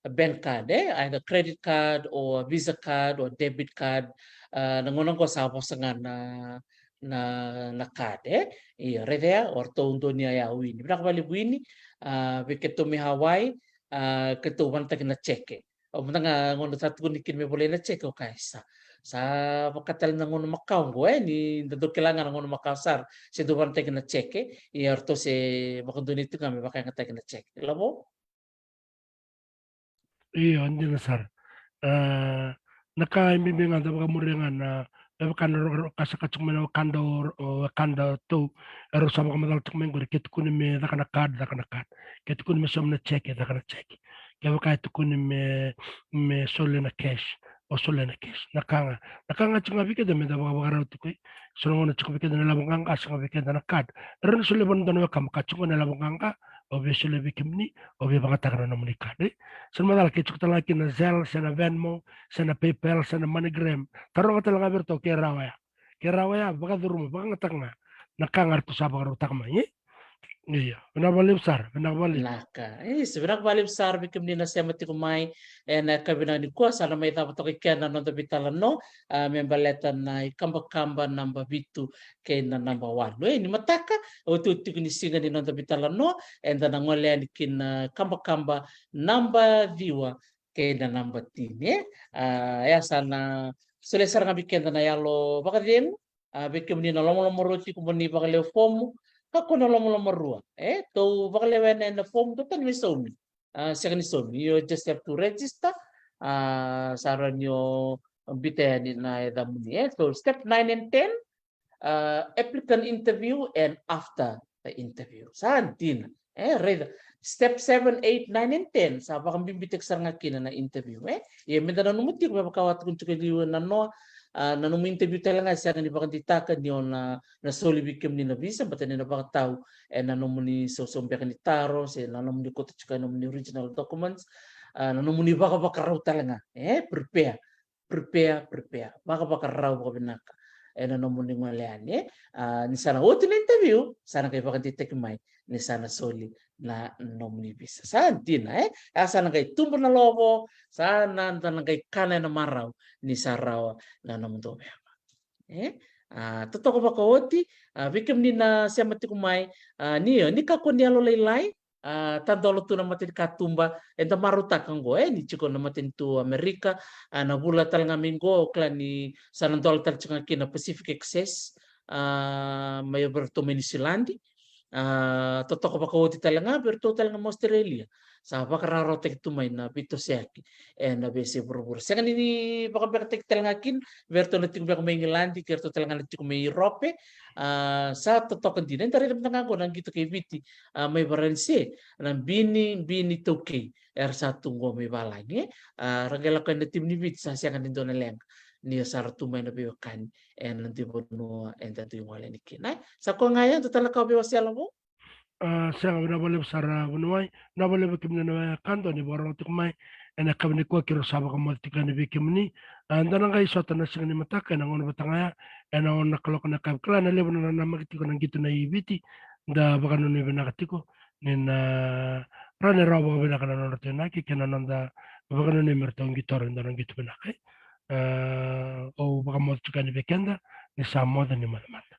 a bank card, e? Either credit card or a Visa card or debit card. A, na gauna qo sa vosa ga na, na, na card, e? Io, raica ya, o ratou donuya ya o Wini. Vinaka vakalevu Wini, a, vei keitou mai Hawaii, a, keitou vanataki na jeke. O mada ga gauna sa tukuni kina me volai na jeke, o kaya sa, sa vaka tale na gauna makawa qo, e, ni da dau kila ga na gauna makawa sara, se dau vanataki na jeke, ia ratou se vakadonui tu ga me vakayagataki na jeke. Lavo? Io, dina sara. A, na ka e bibi ga da vakamuria ga na, me vaka na ro-, ro-, ka sa ka tiko mai na wekada o, o wekada tou, erau sa vakamacala tiko mai qori, ke tukuni me caka na card, caka na card. Ke tukuni me saumi na jeke, caka na jeke. Kevaka e tukuni me, me solia na cash, o solia na cash. Na ka ga, na ka ga tiko ga vei keda me da vakavakarau tiko, e. So na gauna tiko vei keda na ilavo qaqa, sega vei keda na card. Rawa ni solia vua na dua na wekamu ka tiko na ilavo qaqa, o via solia vei kemuni, o via vakayagataka na nomuni card, e. So na macala ke tiko tale ga kina na Zelle, se na Venmo, se na PayPal, se na MoneyGram. Taroga tale ga vei iratou ke rawa ya. Ke rawa ya, vakacuruma, vakayagataka ga na ka ga ratou sa vakarautaka mai, e? Io, vinaka vakalevu sara, vinaka vakalevu. Vinaka. Isa, vinaka vakalevu sara vei kemuni na sema tiko mai ena yakavi vinaka nikua, sa na mai cava toka i kea na noda veitalanoa, a, me baleta na ikabakaba naba vitu kei na naba walu. E, ni mataka, otioti tiko ni siga ni noda veitalanoa, eda na gole yani ki na ikabakaba naba ciwa kei na naba tini, e? A, e a sa na solia sara ga vei keda na yalo vakacegu, a, vei kemuni na lomalomarua tiko mo ni vakalewe fomu, kakua na lomalomarua, e? Tou vakalewena ena fomu, tou tani me saumi. A, sega ni saumi, you just have to register, a, sa rawa ni o biuta yani na yacamuni, e? So step nine and ten, a, applicant interview and after the interview. Sa dina. E, raica. Step seven, eight, nine and ten. Sa vakabibitaki sara ga kina na interview, e. Ia me da nanuma tiko me vaka au a tukuna tiko e liu na noa, a, na nomu interview tale ga e sega ni vakadeitaka ni o na, na soli vei kemuni na visa, baleta ni na vakatau ena nomuni sausau beka ni taro, se na nomuni kauta tiko e nomuni original documents, a, na nomuni vakavakarau tale ga, e, prepare. Prepare, prepare. Vakavakarau vakavinaka ena nomuni gole yani, e. A, ni sa na oti na interview, sa na qai vakadeitaki mai ni sa na soli na nomuni visa. Sa dina, e? A, sa na qai tubu na lovo, sa na, da na qai kana ena marau ni sa rawa na nomudou veva. E? A, totoka vakaoti, a, vei kemuni na sema tiko mai, a, ni, ni kakua ni yalolailai, a, tadola tu na matanikatuba, eda marautaka oqo, e, ni tiko na matanitu Amerika, a, na vula tale ga mai oqo, o kila ni sa na dola tale tiko ga kina Pacific Access, a, mai vei iratou mai Niusiladi, A, totoka vakaoti tale ga vei iratou tale ga mai Australia. Sa vakararawataki tu mai na veitosoyaki ena veiyasai vuravura. Sega ni vakabekataki tale ga kina vei iratou na tiko beka mai Igiladi kei iratou tale ga na tiko mai Iurope. A, sa totoka dina. Eda raica mada ga oqo na qito kei Viti, a, mai Varanise, na bini, bini taukei era sa tu qo mai valagi, e. A, ra qai lako yani na timi ni Viti, sa sega ni dua na leqa ni sa ra tu mai na veiwekani ena dui vanua eda dui gole yani kina, e. Sa koya ga ya, dua tale na ka o via wasea, Lavo? A, sega, vinaka vakalevu sara, a, vuniwai. Vinaka vakalevu kemuni na wekada ni vakarorogo tiko mai ena yakavi nikua, keirau sa vakamoce tiko yani vei kemuni. A, da na qai sota na siga ni mataka ena gauna vata ga ya, ena ono na kaloko na yakavi. Kila na levu na nanamaki tiko na qito nei Viti. Da vakanuinui vinaka tiko ni na rawa ni rawa vakavinaka na nodratou inaki kei na noda vakanuinui me ratou qitora e dua na qito vinaka, e. A, au vakamoce tiko yani vei keda ni sa moce ni moce mada.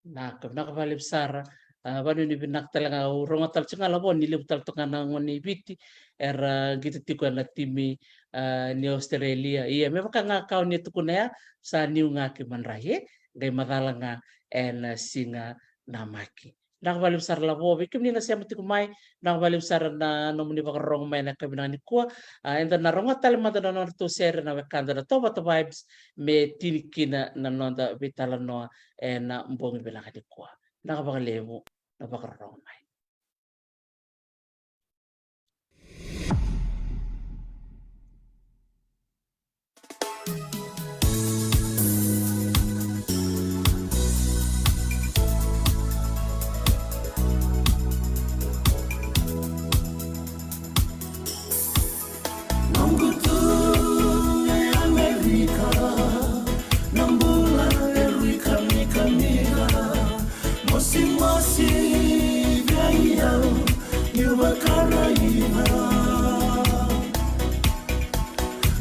Vinaka, vinaka vakalevu sara. A, vakanuinui vinaka tale ga. Au rogoca tale tiko ga, Lavo, ni levu tale toka ga na gone i Viti era qito tiko ena timi, a, ni Australia. Ia, me vaka ga ka o ni a tukuna ya, sa niu ga ki madrai, e. Qai macala ga ena siga namaki. Vinaka vakalevu sara, Lavo. Vei kemuni na sema tiko mai, vinaka vakalevu sara na nomuni vakarorogo mai ena yakavi vinaka nikua. A, eda na rogoca tale mada na nodratou sere na wekada na Tovata Vibes me tini kina na noda veitalanoa ena bogi vinaka nikua. Vinaka vakalevu na vakarorogo mai. Noqu tu e Amerika, na bula e rui kamikamica, mosimosi vei au niu vakaraica.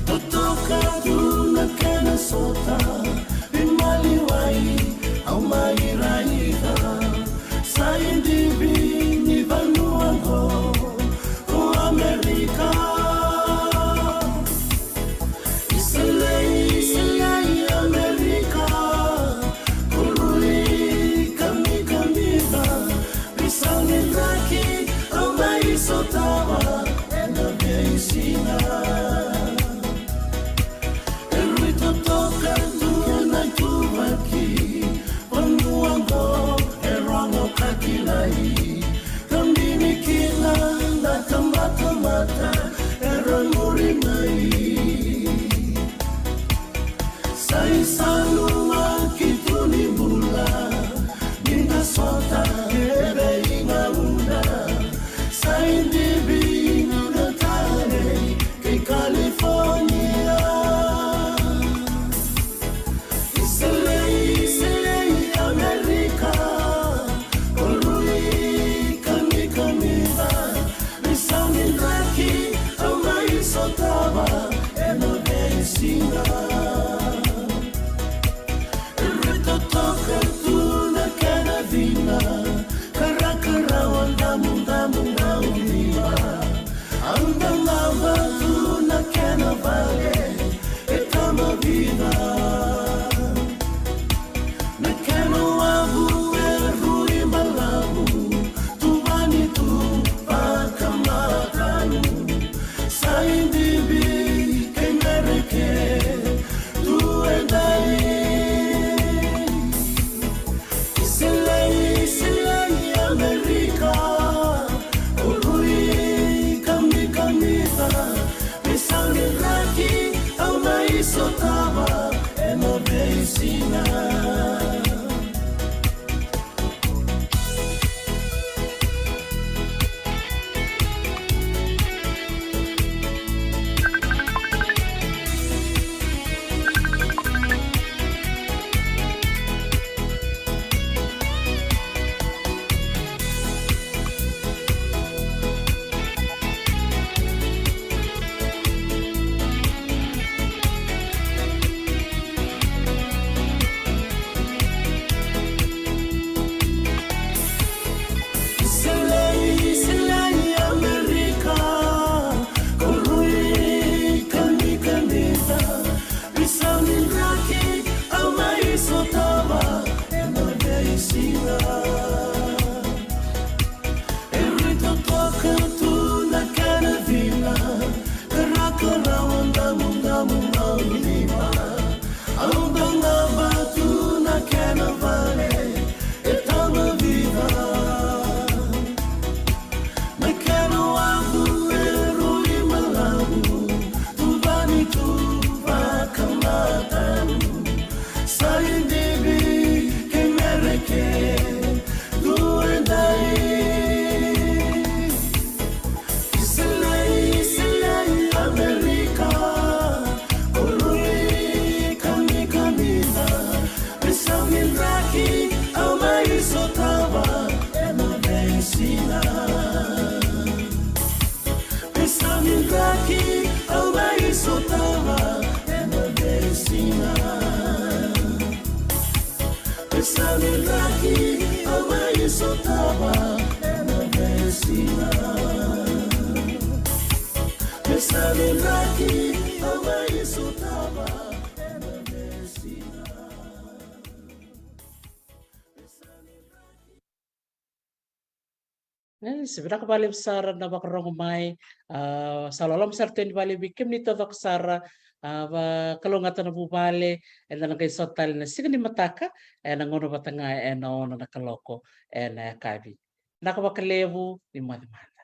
Totoka tu na kena sota, veimaliwai au mai raica. Sa idivi ni vanua qo ko Amerika. Iselei, iselei Amerika, ko rui kamikamica. Veisau ni draki au mai sotava ena veisiga. E rui totoka tu Karawa damudamu au lima, au dau lava tu na kena vale e tama viva. Na kena wavu e rui malavu, tuvani tu vakamatau, sa idivi ke mereke tu e dai. Isileli, Isileli, Amerika, Kolui, Kamikamica, Pesami draki, au mai sotava ena veisiga. Pesami draki, au mai sotava ena veisiga. Pesami draki, au mai sotava ena veisiga. Pesami draki, au mai sotava ena veisiga. E, sa vinaka vakalevu sara na vakarogo mai. A, sa loloma sara tu yani vakalevu vei kemuni taucoko sara. A, vakalougatataka na vuvale, eda na qai sota tale na siga ni mataka, ena gauna vata ga ena ono na kaloko ena yakavi. Vinaka vakalevu, ni moce mada.